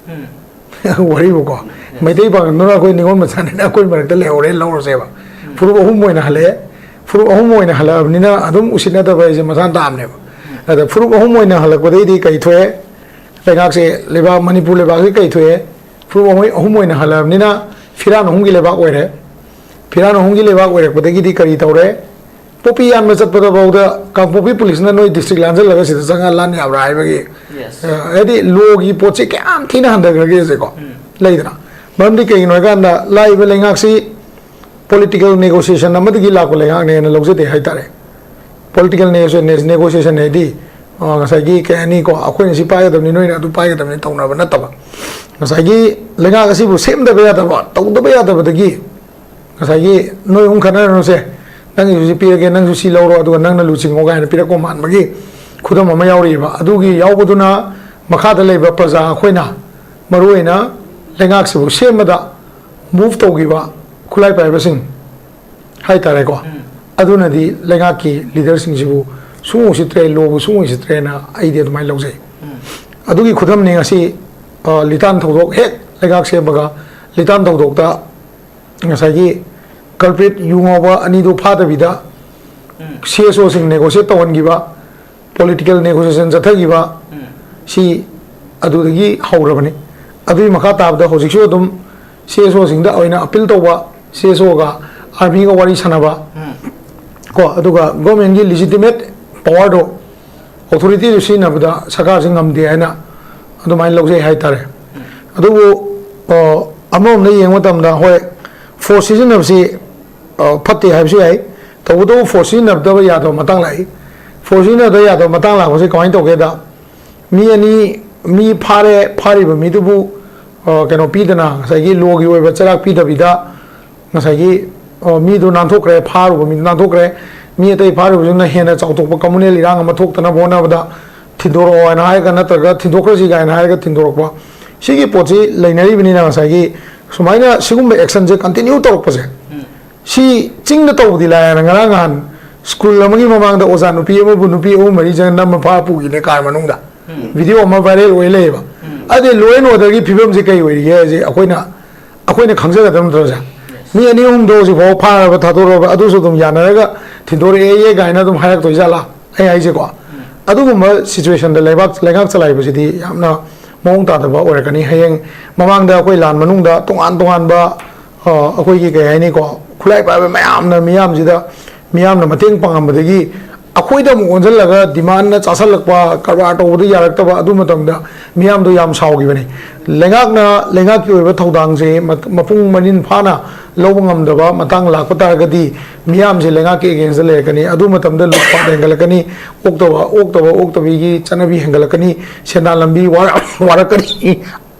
ꯎꯝ꯫ ꯋꯥꯔꯤꯕꯨꯀꯣ꯫ Yes꯫ ꯃꯩꯇꯩ ꯄꯥꯉꯜꯗꯨꯅ ꯑꯩꯈꯣꯏ ꯅꯤꯉꯣꯜ ꯃꯆꯥꯅꯤꯅ ꯑꯩꯈꯣꯏ ꯃꯔꯛꯇ ꯂꯩꯍꯧꯔꯦ ꯂꯧꯔꯁꯦꯕ꯫ ꯎꯝ꯫ ꯐꯨꯔꯨꯞ ꯑꯍꯨꯝ ꯑꯣꯏꯅ ꯍꯜꯂꯛꯑꯦ꯫ ꯐꯨꯔꯨꯞ ꯑꯍꯨꯝ ꯑꯣꯏꯅ ꯍꯜꯂꯛꯑꯕꯅꯤꯅ ꯑꯗꯨꯝ ꯎꯁꯤꯠꯅꯗꯕ ꯍꯥꯏꯁꯦ ꯃꯁꯥꯅ ꯇꯥꯕꯅꯦꯕ꯫ ꯎꯝ꯫ ꯑꯗ ꯐꯨꯔꯨꯞ ꯑꯍꯨꯝ ꯑꯣꯏꯅ ꯍꯜꯂꯛꯄꯗꯩꯗꯤ ꯀꯔꯤ ꯊꯣꯛꯑꯦ? ꯂꯩꯉꯥꯛꯁꯦ, ꯂꯩꯕꯥꯛ, ꯃꯅꯤꯄꯨꯔ ꯂꯩꯕꯥꯛꯁꯦ ꯀꯩ ꯊꯣꯛꯑꯦ? ꯐꯨꯔꯨꯞ ꯑꯍꯨꯝ, ꯑꯍꯨꯝ ꯑꯣꯏꯅ ꯍꯜꯂꯛꯑꯕꯅꯤꯅ ꯐꯤꯔꯥꯟ ꯑꯍꯨꯝꯒꯤ ꯂꯩꯕꯥꯛ ꯑꯣꯏꯔꯦ꯫ ꯐꯤꯔꯥꯟ ꯑꯍꯨꯝꯒꯤ ꯂꯩꯕꯥꯛ ꯑꯣꯏꯔꯛꯄꯗꯒꯤꯗꯤ ꯀꯔꯤ ꯇꯧꯔꯦ? ꯄꯣꯄꯤ ꯌꯥꯟꯕ ꯆꯠꯄꯗ ꯐꯥꯎꯗ ꯀꯥꯡꯄꯣꯛꯄꯤ ꯄꯨꯂꯤꯁꯅ ꯅꯣꯏ ꯗꯤꯁꯇ꯭ꯔꯤꯛ ꯂꯥꯟꯁꯤꯜꯂꯒ ꯁꯤꯗ ꯆꯪꯉ ꯂꯥꯟ ꯌꯥꯕ꯭ꯔꯥ ꯍꯥꯏꯕꯒꯤ, Yes. ꯑ, ꯍꯥꯏꯗꯤ ꯂꯣꯒꯤ ꯄꯣꯠꯁꯦ ꯀꯌꯥꯝ ꯊꯤꯅ ꯍꯟꯊꯈ꯭ꯔꯒꯦꯁꯦꯀꯣ꯫ ꯂꯩꯗꯅ, ꯃꯔꯝꯗꯤ ꯀꯩꯒꯤꯅꯣ ꯍꯥꯏꯀꯥꯟꯗ ꯂꯥꯛꯏꯕ ꯂꯩꯉꯥꯛꯁꯤ ꯄꯣꯂꯤꯇꯤꯀꯦꯜ ꯅꯦꯒꯣꯁꯤꯌꯦꯁꯟ ꯑꯃꯗꯒꯤ ꯂꯥꯛꯄ ꯂꯩꯉꯥꯛꯅꯦꯅ ꯂꯧꯖꯗꯦ ꯍꯥꯏꯇꯥꯔꯦ꯫ ꯄꯣꯂꯤꯇꯤꯀꯦꯜ ꯅꯦꯒꯣꯁꯤꯌꯦꯁꯟ ꯍꯥꯏꯗꯤ, ꯑ, ꯉꯁꯥꯏꯒꯤ ꯀꯩ ꯍꯥꯏꯅꯤꯀꯣ, ꯑꯩꯈꯣꯏꯅ ꯁꯤ ꯄꯥꯏꯒꯗꯕꯅꯤ, ꯅꯣꯏꯅ ꯑꯗꯨ ꯄꯥꯏꯒꯗꯕꯅꯤ ꯇꯧꯅꯕ ꯅꯠꯇꯕ, ꯉꯁꯥꯏꯒꯤ ꯂꯩꯉꯥꯛ ꯑꯁꯤꯕꯨ ꯁꯦꯝꯗꯕ ꯌꯥꯗꯕ, ꯇꯧꯗꯕ ꯌꯥꯗꯕꯗꯒꯤ ꯉꯁꯥꯏꯒꯤ ꯅꯣꯏ ꯑꯍꯨꯝ ꯈꯟꯅꯔꯅꯨꯁꯦ, ꯅꯪꯒꯤꯁꯨ ꯁꯤ ꯄꯤꯔꯒꯦ, ꯅꯪꯁꯨ ꯁꯤ ꯂꯧꯔꯣ, ꯑꯗꯨꯒ ꯅꯪꯅ ꯂꯨꯆꯤꯡꯉꯣ ꯀꯥꯏꯅ ꯄꯤꯔꯛꯄ ꯃꯥꯟꯕꯒꯤ ꯈꯨꯗꯝ ꯑꯃ ꯌꯥꯎꯔꯤꯕ꯫ ꯑꯗꯨꯒꯤ ꯌꯥꯎꯕꯗꯨꯅ ꯃꯈꯥꯗ ꯂꯩꯕ ꯄ꯭ꯔꯖꯥ ꯑꯩꯈꯣꯏꯅ ꯃꯔꯨꯑꯣꯏꯅ ꯂꯩꯉꯥꯛꯁꯤꯕꯨ ꯁꯦꯝꯕꯗ ꯃꯨꯚ ꯇꯧꯈꯤꯕ ꯈꯨꯠꯂꯥꯏ ꯄꯥꯏꯕꯁꯤꯡ ꯍꯥꯏꯇꯥꯔꯦꯀꯣ꯫ ꯑꯗꯨꯅꯗꯤ ꯂꯩꯉꯥꯛꯀꯤ ꯂꯤꯗꯔꯁꯤꯡꯁꯤꯕꯨ ꯁꯨꯡꯎ ꯎꯁꯤꯠꯇ꯭ꯔꯦ, ꯂꯣꯕꯨ ꯁꯨꯡꯎ ꯎꯁꯤꯠꯇ꯭ꯔꯦꯅ ꯑꯩꯗꯤ ꯑꯗꯨꯃꯥꯏꯅ ꯂꯧꯖꯩ꯫ ꯑꯗꯨꯒꯤ ꯈꯨꯗꯝꯅꯤ ꯉꯁꯤ, ꯑ, ꯂꯤꯇꯥꯟ ꯊꯧꯗꯣꯛ ꯍꯦꯛ ꯂꯩꯉꯥꯛ ꯁꯦꯝꯕꯒ ꯂꯤꯇꯥꯟ ꯊꯧꯗꯣꯛꯇ ꯉꯁꯥꯏꯒꯤ culprit ꯌꯨ ꯉꯥꯎꯕ ꯑꯅꯤꯗꯨ ꯐꯥꯗꯕꯤꯗ C S ꯑꯣꯁꯤꯡ negotiate ꯇꯧꯍꯟꯈꯤꯕ, political negotiation ꯆꯠꯊꯈꯤꯕ, ꯁꯤ ꯑꯗꯨꯗꯒꯤ ꯍꯧꯔꯕꯅꯤ꯫ ꯑꯗꯨꯒꯤ ꯃꯈꯥ ꯇꯥꯕꯗ ꯍꯧꯖꯤꯛꯁꯨ ꯑꯗꯨꯝ ꯁꯤ ꯑꯦꯁ ꯑꯣꯁꯤꯡꯗ ꯑꯣꯏꯅ ꯑꯄꯤꯜ ꯇꯧꯕ, ꯁꯤ ꯑꯦꯁ ꯑꯣꯒ ꯑꯥꯔꯃꯤꯒ ꯋꯥꯔꯤ ꯁꯥꯟꯅꯕ, ꯀꯣ, ꯑꯗꯨꯒ ꯒꯣꯔꯃꯦꯟꯒꯤ ꯂꯤꯖꯤꯇꯤꯃꯦꯠ ꯄꯋꯥꯔꯗꯣ, ꯑꯣꯊꯣꯔꯤꯇꯤꯗꯨ ꯁꯤꯖꯤꯟꯅꯕꯗ ꯁꯔꯀꯥꯔꯁꯤ ꯉꯝꯗꯦ ꯍꯥꯏꯅ ꯑꯗꯨꯃꯥꯏꯅ ꯂꯧꯖꯩ ꯍꯥꯏꯇꯥꯔꯦ꯫ ꯑꯗꯨꯕꯨ, ꯑ, ꯑꯃꯔꯣꯝꯗ ꯌꯦꯡꯕ ꯃꯇꯝꯗ, ꯍꯣꯏ, ꯐꯣꯔꯁ ꯁꯤꯖꯤꯟꯅꯕꯁꯤ, ꯑ, ꯐꯠꯇꯦ ꯍꯥꯏꯕꯁꯨ ꯌꯥꯏ꯫ ꯇꯧꯕꯇꯕꯨ ꯐꯣꯔꯁ ꯁꯤꯖꯤꯟꯅꯗꯕ ꯌꯥꯗꯕ ꯃꯇꯥꯡ ꯂꯥꯛꯏ꯫ ꯐꯣꯔꯁ ꯁꯤꯖꯤꯟꯅꯗꯕ ꯌꯥꯗꯕ ꯃꯇꯥꯡ ꯂꯥꯛꯄꯁꯤ ꯀꯃꯥꯏꯅ ꯇꯧꯒꯦꯗ, ꯃꯤ ꯑꯅꯤ, ꯃꯤ ꯐꯥꯔꯦ, ꯐꯥꯔꯤꯕ ꯃꯤꯗꯨꯕꯨ, ꯑ, ꯀꯩꯅꯣ ꯄꯤꯗꯅ, ꯉꯁꯥꯏꯒꯤ ꯂꯣꯒꯤ ꯑꯣꯏꯕ ꯆꯩꯔꯥꯛ ꯄꯤꯗꯕꯤꯗ, ꯉꯁꯥꯏꯒꯤ, ꯑ, ꯃꯤꯗꯨ ꯅꯥꯟꯊꯣꯛꯈ꯭ꯔꯦ, ꯐꯥꯔꯨꯕ ꯃꯤꯗꯨ ꯅꯥꯟꯊꯣꯛꯈ꯭ꯔꯦ, ꯃꯤ ꯑꯇꯩ ꯐꯥꯔꯨꯕꯁꯤꯡꯅ ꯍꯦꯟꯅ ꯆꯥꯎꯊꯣꯛꯄ ꯀꯝꯃꯨꯅꯦꯜ ꯏꯔꯥꯡ ꯑꯃ ꯊꯣꯛꯇꯅꯕ ꯍꯣꯠꯅꯕꯗ ꯊꯤꯟꯗꯣꯔꯛꯑꯣ ꯍꯥꯏꯅ ꯍꯥꯏꯔꯒ, ꯅꯠꯇ꯭ꯔꯒ ꯊꯤꯟꯗꯣꯛꯈ꯭ꯔꯁꯤ ꯀꯥꯏꯅ ꯍꯥꯏꯔꯒ ꯊꯤꯟꯗꯣꯔꯛꯄ, ꯁꯤꯒꯤ ꯄꯣꯠꯁꯤ ꯂꯩꯅꯔꯤꯕꯅꯤꯅ, ꯉꯁꯥꯏꯒꯤ ꯁꯨꯃꯥꯏꯅ ꯁꯤꯒꯨꯝꯕ ꯑꯦꯛꯁꯟꯁꯦ ꯀꯟꯇꯤꯅ꯭ꯌꯨ ꯇꯧꯔꯛꯄꯁꯦ, ꯁꯤ ꯆꯤꯡꯗ ꯇꯧꯕꯗꯤ ꯂꯥꯏꯔꯅ, ꯉꯔꯥꯡ ꯅꯍꯥꯟ ꯁ꯭ꯀꯨꯜ ꯑꯃꯒꯤ ꯃꯃꯥꯡꯗ ꯑꯣꯖꯥ ꯅꯨꯄꯤ ꯑꯃꯕꯨ ꯅꯨꯄꯤ ꯑꯍꯨꯝ ꯃꯔꯤ ꯆꯪ ꯅꯝꯃ ꯐꯥ ꯄꯨꯈꯤꯅꯦ ꯀꯥꯔ ꯃꯅꯨꯡꯗ꯫ ꯚꯤꯗꯤꯑꯣ ꯑꯃ ꯚꯥꯏꯔꯦꯜ ꯑꯣꯏ ꯂꯩꯌꯦꯕ꯫ ꯑꯗꯩ ꯂꯣ ꯑꯦꯟ ꯑꯣꯔꯗꯔꯒꯤ ꯐꯤꯕꯝꯁꯦ ꯀꯩ ꯑꯣꯏꯔꯤꯒꯦ ꯍꯥꯏꯁꯦ ꯑꯩꯈꯣꯏꯅ, ꯑꯩꯈꯣꯏꯅ ꯈꯪꯖꯒꯗꯕ ꯅꯠꯇ꯭ꯔꯣ ꯁꯦ? ꯃꯤ ꯑꯅꯤ ꯑꯍꯨꯝꯗꯣ ꯍꯧꯖꯤꯛꯐꯥꯎ ꯐꯥꯔꯕ, ꯊꯥꯗꯣꯔꯛꯑꯕ, ꯑꯗꯨꯁꯨ ꯑꯗꯨꯝ ꯌꯥꯅꯔꯒ ꯊꯤꯟꯗꯣꯔꯛꯑꯦ ꯀꯥꯏꯅ ꯑꯗꯨꯝ ꯍꯥꯏꯔꯛꯇꯣꯏ ꯖꯥꯠꯂꯥ? ꯑꯩ ꯍꯥꯏꯁꯦꯀꯣ, ꯑꯗꯨꯒꯨꯝꯕ ꯁꯤꯆꯨꯋꯦꯁꯟꯗ ꯂꯩꯕꯥꯛ, ꯂꯩꯉꯥꯛ ꯆꯂꯥꯏꯕꯁꯤꯗꯤ ꯌꯥꯝꯅ ꯃꯑꯣꯡ ꯇꯥꯗꯕ ꯑꯣꯏꯔꯛꯀꯅꯤ꯫ ꯍꯌꯦꯡ ꯃꯃꯥꯡꯗ ꯑꯩꯈꯣꯏ ꯂꯥꯟ ꯃꯅꯨꯡꯗ ꯇꯣꯉꯥꯟ ꯇꯣꯉꯥꯟꯕ, ꯑ, ꯑꯩꯈꯣꯏꯒꯤ ꯀꯩ ꯍꯥꯏꯅꯤꯀꯣ, ꯈꯨꯠꯂꯥꯏ ꯄꯥꯏꯕ ꯃꯌꯥꯝꯅ ꯃꯤꯌꯥꯝꯁꯤꯗ ꯃꯤꯌꯥꯝꯅ ꯃꯇꯦꯡ ꯄꯥꯡꯉꯝꯕꯗꯒꯤ ꯑꯩꯈꯣꯏꯗ ꯑꯃꯨꯛ ꯑꯣꯟꯁꯤꯜꯂꯒ demandꯅ ꯆꯥꯁꯤꯜꯂꯛꯄ, ꯀꯔꯕꯥꯔ ꯇꯧꯕꯗ ꯌꯥꯔꯛꯇꯕ, ꯑꯗꯨ ꯃꯇꯝꯗ ꯃꯤꯌꯥꯝꯗꯣ ꯌꯥꯝ ꯁꯥꯎꯈꯤꯕꯅꯤ꯫ ꯂꯩꯉꯥꯛꯅ, ꯂꯩꯉꯥꯛꯀꯤ ꯑꯣꯏꯕ ꯊꯧꯗꯥꯡꯁꯦ ꯃ-, ꯃꯄꯨꯡ ꯃꯔꯤꯟ ꯐꯥꯅ ꯂꯧꯕ ꯉꯝꯗꯕ ꯃꯇꯥꯡ ꯂꯥꯛꯄ ꯇꯥꯔꯒꯗꯤ ꯃꯤꯌꯥꯝꯁꯦ ꯂꯩꯉꯥꯛꯀꯤ againstꯇ ꯂꯩꯔꯛꯀꯅꯤ꯫ ꯑꯗꯨ ꯃꯇꯝꯗ ꯂꯨꯠꯄꯥꯠ ꯍꯦꯟꯒꯠꯂꯛꯀꯅꯤ, ꯑꯣꯛꯇꯕ, ꯑꯣꯛꯇꯕ, ꯑꯣꯛꯇꯕꯤꯒꯤ ꯆꯠꯅꯕꯤ ꯍꯦꯟꯒꯠꯂꯛꯀꯅꯤ, ꯁꯦꯟꯗꯥꯟ ꯂꯝꯕꯤ ꯋꯥꯔ-, ꯋꯥꯔꯛꯀꯅꯤ꯫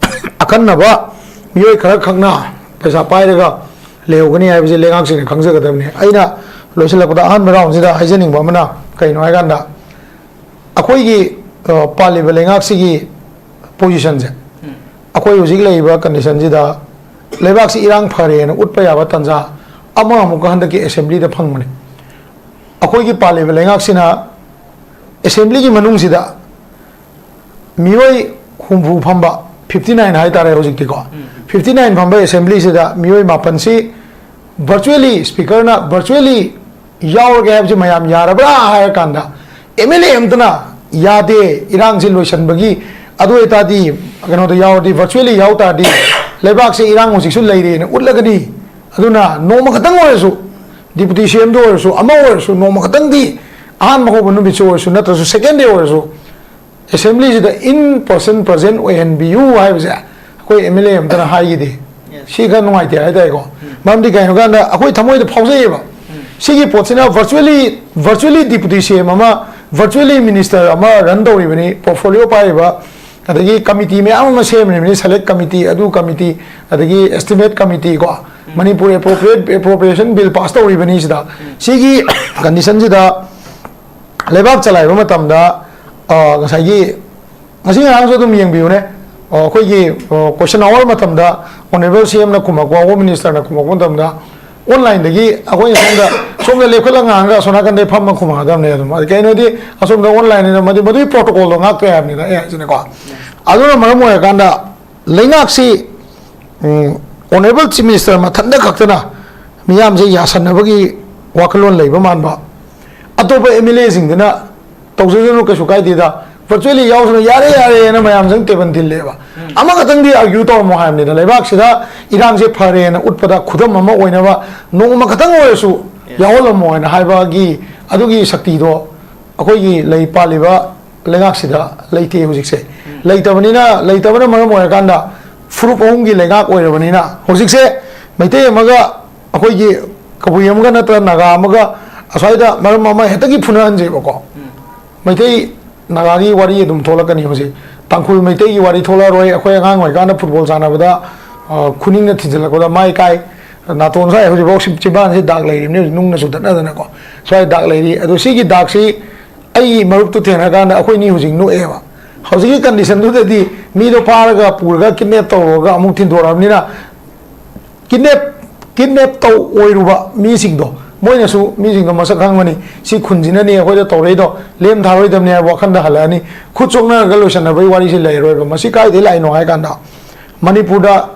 ꯑꯈꯟꯅꯕ ꯃꯤꯑꯣꯏ ꯈꯔ ꯈꯛꯅ ꯄꯩꯁꯥ ꯄꯥꯏꯔꯒ ꯂꯩꯍꯧꯒꯅꯤ ꯍꯥꯏꯕꯁꯦ ꯂꯩꯉꯥꯛꯁꯤꯡꯅ ꯈꯪꯖꯒꯗꯕꯅꯤ꯫ ꯑꯩꯅ ꯂꯣꯏꯁꯤꯜꯂꯛꯄꯗ ꯑꯍꯥꯟꯕ roundꯁꯤꯗ ꯍꯥꯏꯖꯅꯤꯡꯕ ꯑꯃꯅ ꯀꯩꯅꯣ ꯍꯥꯏꯀꯥꯟꯗ, ꯑꯩꯈꯣꯏꯒꯤ, ꯑ, ꯄꯥꯜꯂꯤꯕ ꯂꯩꯉꯥꯛꯁꯤꯒꯤ positionꯁꯦ, ꯑꯩꯈꯣꯏ ꯍꯧꯖꯤꯛ ꯂꯩꯔꯤꯕ conditionꯁꯤꯗ ꯂꯩꯕꯥꯛꯁꯤ ꯏꯔꯥꯡ ꯐꯔꯦꯅ ꯎꯠꯄ ꯌꯥꯕ ꯇꯥꯟꯖꯥ ꯑꯃ ꯑꯃꯨꯛꯀ ꯍꯟꯗꯛꯀꯤ assemblyꯗ ꯐꯪꯕꯅꯤ꯫ ꯑꯩꯈꯣꯏꯒꯤ ꯄꯥꯜꯂꯤꯕ ꯂꯩꯉꯥꯛꯁꯤꯅ assemblyꯒꯤ ꯃꯅꯨꯡꯁꯤꯗ ꯃꯤꯑꯣꯏ ꯍꯨꯝꯐꯨ ꯐꯝꯕ, fifty nine ꯍꯥꯏꯇꯥꯔꯦ ꯍꯧꯖꯤꯛꯇꯤꯀꯣ, fifty nine ꯐꯝꯕ assemblyꯁꯤꯗ ꯃꯤꯑꯣꯏ ꯃꯥꯄꯟꯁꯤ virtually, speakerꯅ virtually ꯌꯥꯎꯔꯒꯦ ꯍꯥꯏꯕꯁꯤ ꯃꯌꯥꯝ ꯌꯥꯔꯕ꯭ꯔꯥ ꯍꯥꯏꯔ ꯀꯥꯟꯗ, MLA ꯑꯝꯇꯅ ꯌꯥꯗꯦ, ꯏꯔꯥꯡꯁꯤ ꯂꯣꯏꯁꯤꯟꯕꯒꯤ, ꯑꯗꯨ ꯑꯣꯏꯇꯥꯔꯗꯤ ꯀꯩꯅꯣꯗ ꯌꯥꯎꯔꯗꯤ, virtually ꯌꯥꯎ ꯇꯥꯔꯗꯤ ꯂꯩꯕꯥꯛꯁꯦ ꯏꯔꯥꯡ ꯍꯧꯖꯤꯛꯁꯨ ꯂꯩꯔꯦꯅ ꯎꯠꯂꯒꯅꯤ꯫ ꯑꯗꯨꯅ ꯅꯣꯡꯃ ꯈꯛꯇꯪ ꯑꯣꯏꯔꯁꯨ, deputy CMꯗ ꯑꯣꯏꯔꯁꯨ, ꯑꯃ ꯑꯣꯏꯔꯁꯨ, ꯅꯣꯡꯃ ꯈꯛꯇꯪꯗꯤ, ꯑꯍꯥꯟꯕ ꯍꯧꯕ ꯅꯨꯃꯤꯠꯁꯨ ꯑꯣꯏꯔꯁꯨ, ꯅꯠꯇ꯭ꯔꯁꯨ second day ꯑꯣꯏꯔꯁꯨ, assemblyꯁꯤꯗ in person present ꯑꯣꯏꯍꯟꯕꯤꯌꯨ ꯍꯥꯏꯕꯁꯦ ꯑꯩꯈꯣꯏ MLA ꯑꯝꯇꯅ ꯍꯥꯏꯈꯤꯗꯦ꯫ Yes. ꯁꯤ ꯈꯔ ꯅꯨꯡꯉꯥꯏꯇꯦ ꯍꯥꯏꯇꯥꯔꯦꯀꯣ꯫ ꯃꯔꯝꯗꯤ ꯀꯩꯅꯣ ꯀꯥꯟꯗ ꯑꯩꯈꯣꯏ ꯊꯃꯣꯏꯗ ꯐꯥꯎꯖꯩꯌꯦꯕ꯫ ꯁꯤꯒꯤ ꯄꯣꯠꯁꯤꯅ virtually, virtually deputy CM ꯑꯃ, virtually minister ꯑꯃ run ꯇꯧꯔꯤꯕꯅꯤ, portfolio ꯄꯥꯏꯔꯤꯕ, ꯑꯗꯒꯤ committee ꯃꯌꯥꯝ ꯑꯃ ꯁꯦꯝꯂꯤꯕꯅꯤ, select committee, ꯑꯗꯨ committee, ꯑꯗꯒꯤ estimate committee ꯀꯣ, Manipur appropriate, appropriation bill pass ꯇꯧꯔꯤꯕꯅꯤ ꯁꯤꯗ꯫ ꯁꯤꯒꯤ conditionꯁꯤꯗ ꯂꯩꯕꯥꯛ ꯆꯂꯥꯏꯕ ꯃꯇꯝꯗ, ꯑ, ꯉꯁꯥꯏꯒꯤ, ꯉꯁꯤ ꯉꯔꯥꯡꯁꯨ ꯑꯗꯨꯝ ꯌꯦꯡꯕꯤꯌꯨꯅꯦ, ꯑ, ꯑꯩꯈꯣꯏꯒꯤ, ꯑ, question hour ꯃꯇꯝꯗ honourable CMꯅ ꯈꯨꯝꯃꯛꯄ, Home Ministerꯅ ꯈꯨꯝꯃꯛꯄ ꯃꯇꯝꯗ, onlineꯗꯒꯤ ꯑꯩꯈꯣꯏꯅ ꯁꯣꯝꯗ, ꯁꯣꯝꯗ ꯂꯦꯞꯈꯠꯂꯒ ꯉꯥꯡꯉꯒ ꯑꯁꯣꯝ ꯅꯥꯀꯟꯗꯩ ꯐꯝꯃ ꯈꯨꯝꯃꯛꯀꯗꯕꯅꯦ ꯑꯗꯨꯝ꯫ ꯑꯗꯨ ꯀꯩꯅꯣꯗꯤ ꯑꯁꯣꯝꯗ onlineꯅꯤꯅ ꯃꯗꯨ, ꯃꯗꯨꯒꯤ protocolꯗꯣ ꯉꯥꯛꯇ ꯌꯥꯕꯅꯤꯅ ꯑꯩ ꯍꯥꯏꯁꯤꯅꯦꯀꯣ꯫ ꯑꯗꯨꯅ ꯃꯔꯝ ꯑꯣꯏꯔꯀꯥꯟꯗ ꯂꯩꯉꯥꯛꯁꯤ, ꯎꯝ, honourable Chief Minister ꯃꯊꯟꯇ ꯈꯛꯇꯅ ꯃꯤꯌꯥꯝꯁꯦ ꯌꯥꯁꯟꯅꯕꯒꯤ ꯋꯥꯈꯜꯂꯣꯟ ꯂꯩꯕ ꯃꯥꯟꯕ, ꯑꯇꯣꯞꯄ MLAꯁꯤꯡꯗꯨꯅ ꯇꯧꯖꯁꯅꯨ, ꯀꯩꯁꯨ ꯀꯥꯏꯗꯦꯗ, virtually ꯌꯥꯎꯁꯅꯨ, ꯌꯥꯔꯦ ꯌꯥꯔꯦꯅ ꯃꯌꯥꯝꯁꯤꯅ table ꯊꯤꯜꯂꯦꯕ꯫ ꯑꯃꯈꯛꯇꯪꯗꯤ argue ꯇꯧꯔꯝꯃꯣ ꯍꯥꯏꯕꯅꯤꯗ, ꯂꯩꯕꯥꯛꯁꯤꯗ ꯏꯔꯥꯡꯁꯦ ꯐꯔꯦꯅ ꯎꯠꯄꯗ ꯈꯨꯗꯝ ꯑꯃ ꯑꯣꯏꯅꯕ ꯅꯣꯡꯃ ꯈꯛꯇꯪ ꯑꯣꯏꯔꯁꯨ ꯌꯥꯎꯍꯜꯂꯝꯃꯣ ꯍꯥꯏꯅ ꯍꯥꯏꯕꯒꯤ ꯑꯗꯨꯒꯤ ꯁꯛꯇꯤꯗꯣ ꯑꯩꯈꯣꯏꯒꯤ ꯂꯩ ꯄꯥꯜꯂꯤꯕ ꯂꯩꯉꯥꯛꯁꯤꯗ ꯂꯩꯇꯦ ꯍꯧꯖꯤꯛꯁꯦ꯫ ꯂꯩꯇꯕꯅꯤꯅ, ꯂꯩꯇꯕꯅ ꯃꯔꯝ ꯑꯣꯏꯔꯀꯥꯟꯗ ꯐꯨꯔꯨꯞ ꯑꯍꯨꯝꯒꯤ ꯂꯩꯉꯥꯛ ꯑꯣꯏꯔꯕꯅꯤꯅ ꯍꯧꯖꯤꯛꯁꯦ ꯃꯩꯇꯩ ꯑꯃꯒ ꯑꯩꯈꯣꯏꯒꯤ ꯀꯕꯨꯏ ꯑꯃꯒ ꯅꯠꯇ꯭ꯔ ꯅꯥꯒꯥ ꯑꯃꯒ ꯑꯁ꯭ꯋꯥꯏꯗ ꯃꯔꯝ ꯑꯃ ꯍꯦꯛꯇꯒꯤ ꯐꯨꯅꯍꯟꯁꯦꯕꯀꯣ꯫ ꯃꯩꯇꯩ ꯅꯥꯒꯥꯒꯤ ꯋꯥꯔꯤ ꯑꯗꯨꯝ ꯊꯣꯛꯂꯛꯀꯅꯤ ꯍꯧꯖꯤꯛ꯫ ꯇꯥꯡꯈꯨꯜ ꯃꯩꯇꯩꯒꯤ ꯋꯥꯔꯤ ꯊꯣꯛꯂꯛꯑꯔꯣꯏ꯫ ꯑꯩꯈꯣꯏ ꯑꯉꯥꯡ ꯑꯣꯏꯔꯤꯀꯥꯟꯗ ꯐꯨꯠꯕꯣꯜ ꯁꯥꯟꯅꯕꯗ, ꯑ, ꯈꯨꯅꯤꯡꯅ ꯊꯤꯟꯖꯤꯜꯂꯛꯄꯗ ꯃꯥꯏ ꯀꯥꯏ, ꯅꯥꯇꯣꯟ ꯁ꯭ꯋꯥꯏ ꯍꯧꯖꯤꯛꯐꯥꯎ ꯁꯤ-, ꯆꯤꯝꯕꯥꯟꯁꯤ ꯗꯥꯛ ꯂꯩꯔꯤꯕꯅꯤ ꯍꯧꯖꯤꯛ ꯅꯨꯡꯅ ꯆꯨꯗꯠꯅꯗꯅꯀꯣ꯫ ꯁ꯭ꯋꯥꯏ ꯗꯥꯛ ꯂꯩꯔꯤ꯫ ꯑꯗꯣ ꯁꯤꯒꯤ ꯗꯥꯛꯁꯤ ꯑꯩꯒꯤ ꯃꯔꯨꯞꯇꯨ ꯊꯦꯡꯅꯔꯀꯥꯟꯗ ꯑꯩꯈꯣꯏꯅꯤ ꯍꯧꯖꯤꯛ ꯅꯣꯛꯑꯦꯕ꯫ ꯍꯧꯖꯤꯛꯀꯤ ꯀꯟꯗꯤꯁꯟꯗꯨꯗꯗꯤ ꯃꯤꯗꯣ ꯐꯥꯔꯒ ꯄꯨꯔꯒ ꯀꯤꯗꯅꯦꯞ ꯇꯧꯔꯨꯔꯒ ꯑꯃꯨꯛ ꯊꯤꯟꯗꯣꯔꯛꯑꯕꯅꯤꯅ ꯀꯤꯗꯅꯦꯞ, ꯀꯤꯗꯅꯦꯞ ꯇꯧ ꯑꯣꯏꯔꯨꯕ ꯃꯤꯁꯤꯡꯗꯣ, ꯃꯣꯏꯅꯁꯨ ꯃꯤꯁꯤꯡꯗꯣ ꯃꯁꯛ ꯈꯪꯉꯅꯤ, ꯁꯤ ꯈꯨꯟꯁꯤꯅꯅꯤ ꯑꯩꯈꯣꯏꯗ ꯇꯧꯔꯛꯏꯗꯣ, ꯂꯦꯝ ꯊꯥꯔꯣꯏꯗꯕꯅꯤ ꯍꯥꯏꯕ ꯋꯥꯈꯟꯗ ꯍꯜꯂꯛꯑꯅꯤ꯫ ꯈꯨꯠ ꯁꯣꯛꯅꯔꯒ ꯂꯣꯏꯁꯟꯅꯕꯒꯤ ꯋꯥꯔꯤꯁꯤ ꯂꯩꯔꯣꯏꯕ꯫ ꯃꯁꯤ ꯀꯥꯏꯗꯩ ꯂꯥꯛꯏꯅꯣ ꯍꯥꯏ ꯀꯥꯟꯗ, ꯃꯅꯤꯄꯨꯔꯗ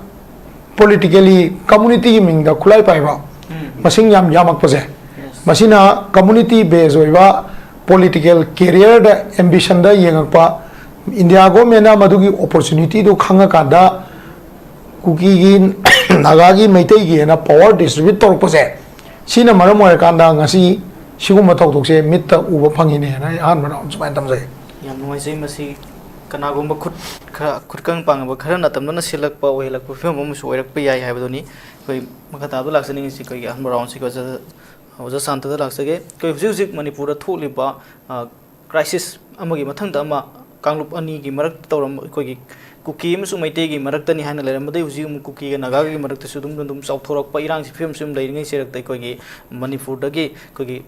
ꯄꯣꯂꯤꯇꯤꯀꯦꯜꯂꯤ ꯀꯝꯃꯨꯅꯤꯇꯤꯒꯤ ꯃꯤꯡꯗ ꯈꯨꯠꯂꯥꯏ ꯄꯥꯏꯕ ꯃꯁꯤꯡ ꯌꯥꯝ ꯌꯥꯝꯃꯛꯄꯁꯦ, ꯃꯁꯤꯅ ꯀꯝꯃꯨꯅꯤꯇꯤ ꯕꯦꯖ ꯑꯣꯏꯕ ꯄꯣꯂꯤꯇꯤꯀꯦꯜ ꯀꯦꯔꯤꯌꯔꯗ, ꯑꯦꯝꯕꯤꯁꯟꯗ ꯌꯦꯡꯉꯛꯄ ꯏꯟꯗꯤꯌꯥ ꯒꯣꯔꯃꯦꯟꯅ ꯃꯗꯨꯒꯤ ꯑꯣꯄꯣꯔꯆꯨꯅꯤꯇꯤꯗꯨ ꯈꯪꯉꯀꯥꯟꯗ ꯀꯨꯀꯤꯒꯤ, ꯅꯥꯒꯥꯒꯤ, ꯃꯩꯇꯩꯒꯤ ꯍꯥꯏꯅ ꯄꯋꯥꯔ ꯗꯤꯁꯇ꯭ꯔꯤꯕ꯭ꯌꯨꯠ ꯇꯧꯔꯛꯄꯁꯦ, ꯁꯤꯅ ꯃꯔꯝ ꯑꯣꯏꯔꯀꯥꯟꯗ ꯉꯁꯤ ꯁꯤꯒꯨꯝꯕ ꯊꯧꯗꯣꯛꯁꯦ ꯃꯤꯠꯇ ꯎꯕ ꯐꯪꯉꯤꯅꯦꯅ ꯑꯩ ꯑꯍꯥꯟꯕꯗ ꯁꯨꯃꯥꯏꯅ ꯇꯝꯖꯩ꯫ ꯌꯥꯝ ꯅꯨꯡꯉꯥꯏꯖꯩ꯫ ꯃꯁꯤ ꯀꯅꯥꯒꯨꯝꯕ ꯈꯨꯠ ꯈꯔ, ꯈꯨꯠꯀꯪ ꯄꯥꯡꯉꯕ ꯈꯔꯅ ꯇꯝꯗꯨꯅ ꯁꯤꯜꯂꯛꯄ ꯑꯣꯏꯍꯜꯂꯛꯄ ꯐꯤꯕꯝ ꯑꯃꯁꯨ ꯑꯣꯏꯔꯛꯄ ꯌꯥꯏ ꯍꯥꯏꯕꯗꯨꯅꯤ꯫ ꯑꯩꯈꯣꯏ ꯃꯈꯥ ꯇꯥꯕꯗ ꯂꯥꯛꯆꯅꯤꯡꯉꯤꯁꯤ ꯑꯩꯈꯣꯏꯒꯤ ꯑꯍꯟ ꯃꯔꯥꯎꯟꯁꯤꯒ ꯑꯣꯖꯥ, ꯑꯣꯖꯥ ꯁꯥꯟꯇꯗ ꯂꯥꯛꯆꯒꯦ꯫ ꯑꯩꯈꯣꯏ ꯍꯧꯖꯤꯛ ꯍꯧꯖꯤꯛ ꯃꯅꯤꯄꯨꯔꯗ ꯊꯣꯛꯂꯤꯕ, ꯑ, ꯀ꯭ꯔꯥꯏꯁꯤꯁ ꯑꯃꯒꯤ ꯃꯊꯪꯗ ꯑꯃ ꯀꯥꯡꯂꯨꯞ ꯑꯅꯤꯒꯤ ꯃꯔꯛꯇ ꯇꯧꯔꯝꯕ, ꯑꯩꯈꯣꯏꯒꯤ ꯀꯨꯀꯤ ꯑꯃꯁꯨꯡ ꯃꯩꯇꯩꯒꯤ ꯃꯔꯛꯇꯅꯤ ꯍꯥꯏꯅ ꯂꯩꯔꯝꯕꯗꯒꯤ ꯍꯧꯖꯤꯛ ꯑꯃꯨꯛ ꯀꯨꯀꯤꯒ ꯅꯥꯒꯥꯒꯒꯤ ꯃꯔꯛꯇꯁꯨ ꯑꯗꯨꯝ, ꯑꯗꯨꯝ ꯆꯥꯎꯊꯣꯔꯛꯄ ꯏꯔꯥꯡꯁꯤ, ꯐꯤꯕꯝꯁꯤ ꯑꯗꯨꯝ ꯂꯩꯔꯤꯉꯩ ꯆꯩꯔꯛꯇ ꯑꯩꯈꯣꯏꯒꯤ ꯃꯅꯤꯄꯨꯔꯗꯒꯤ ꯑꯩꯈꯣꯏꯒꯤ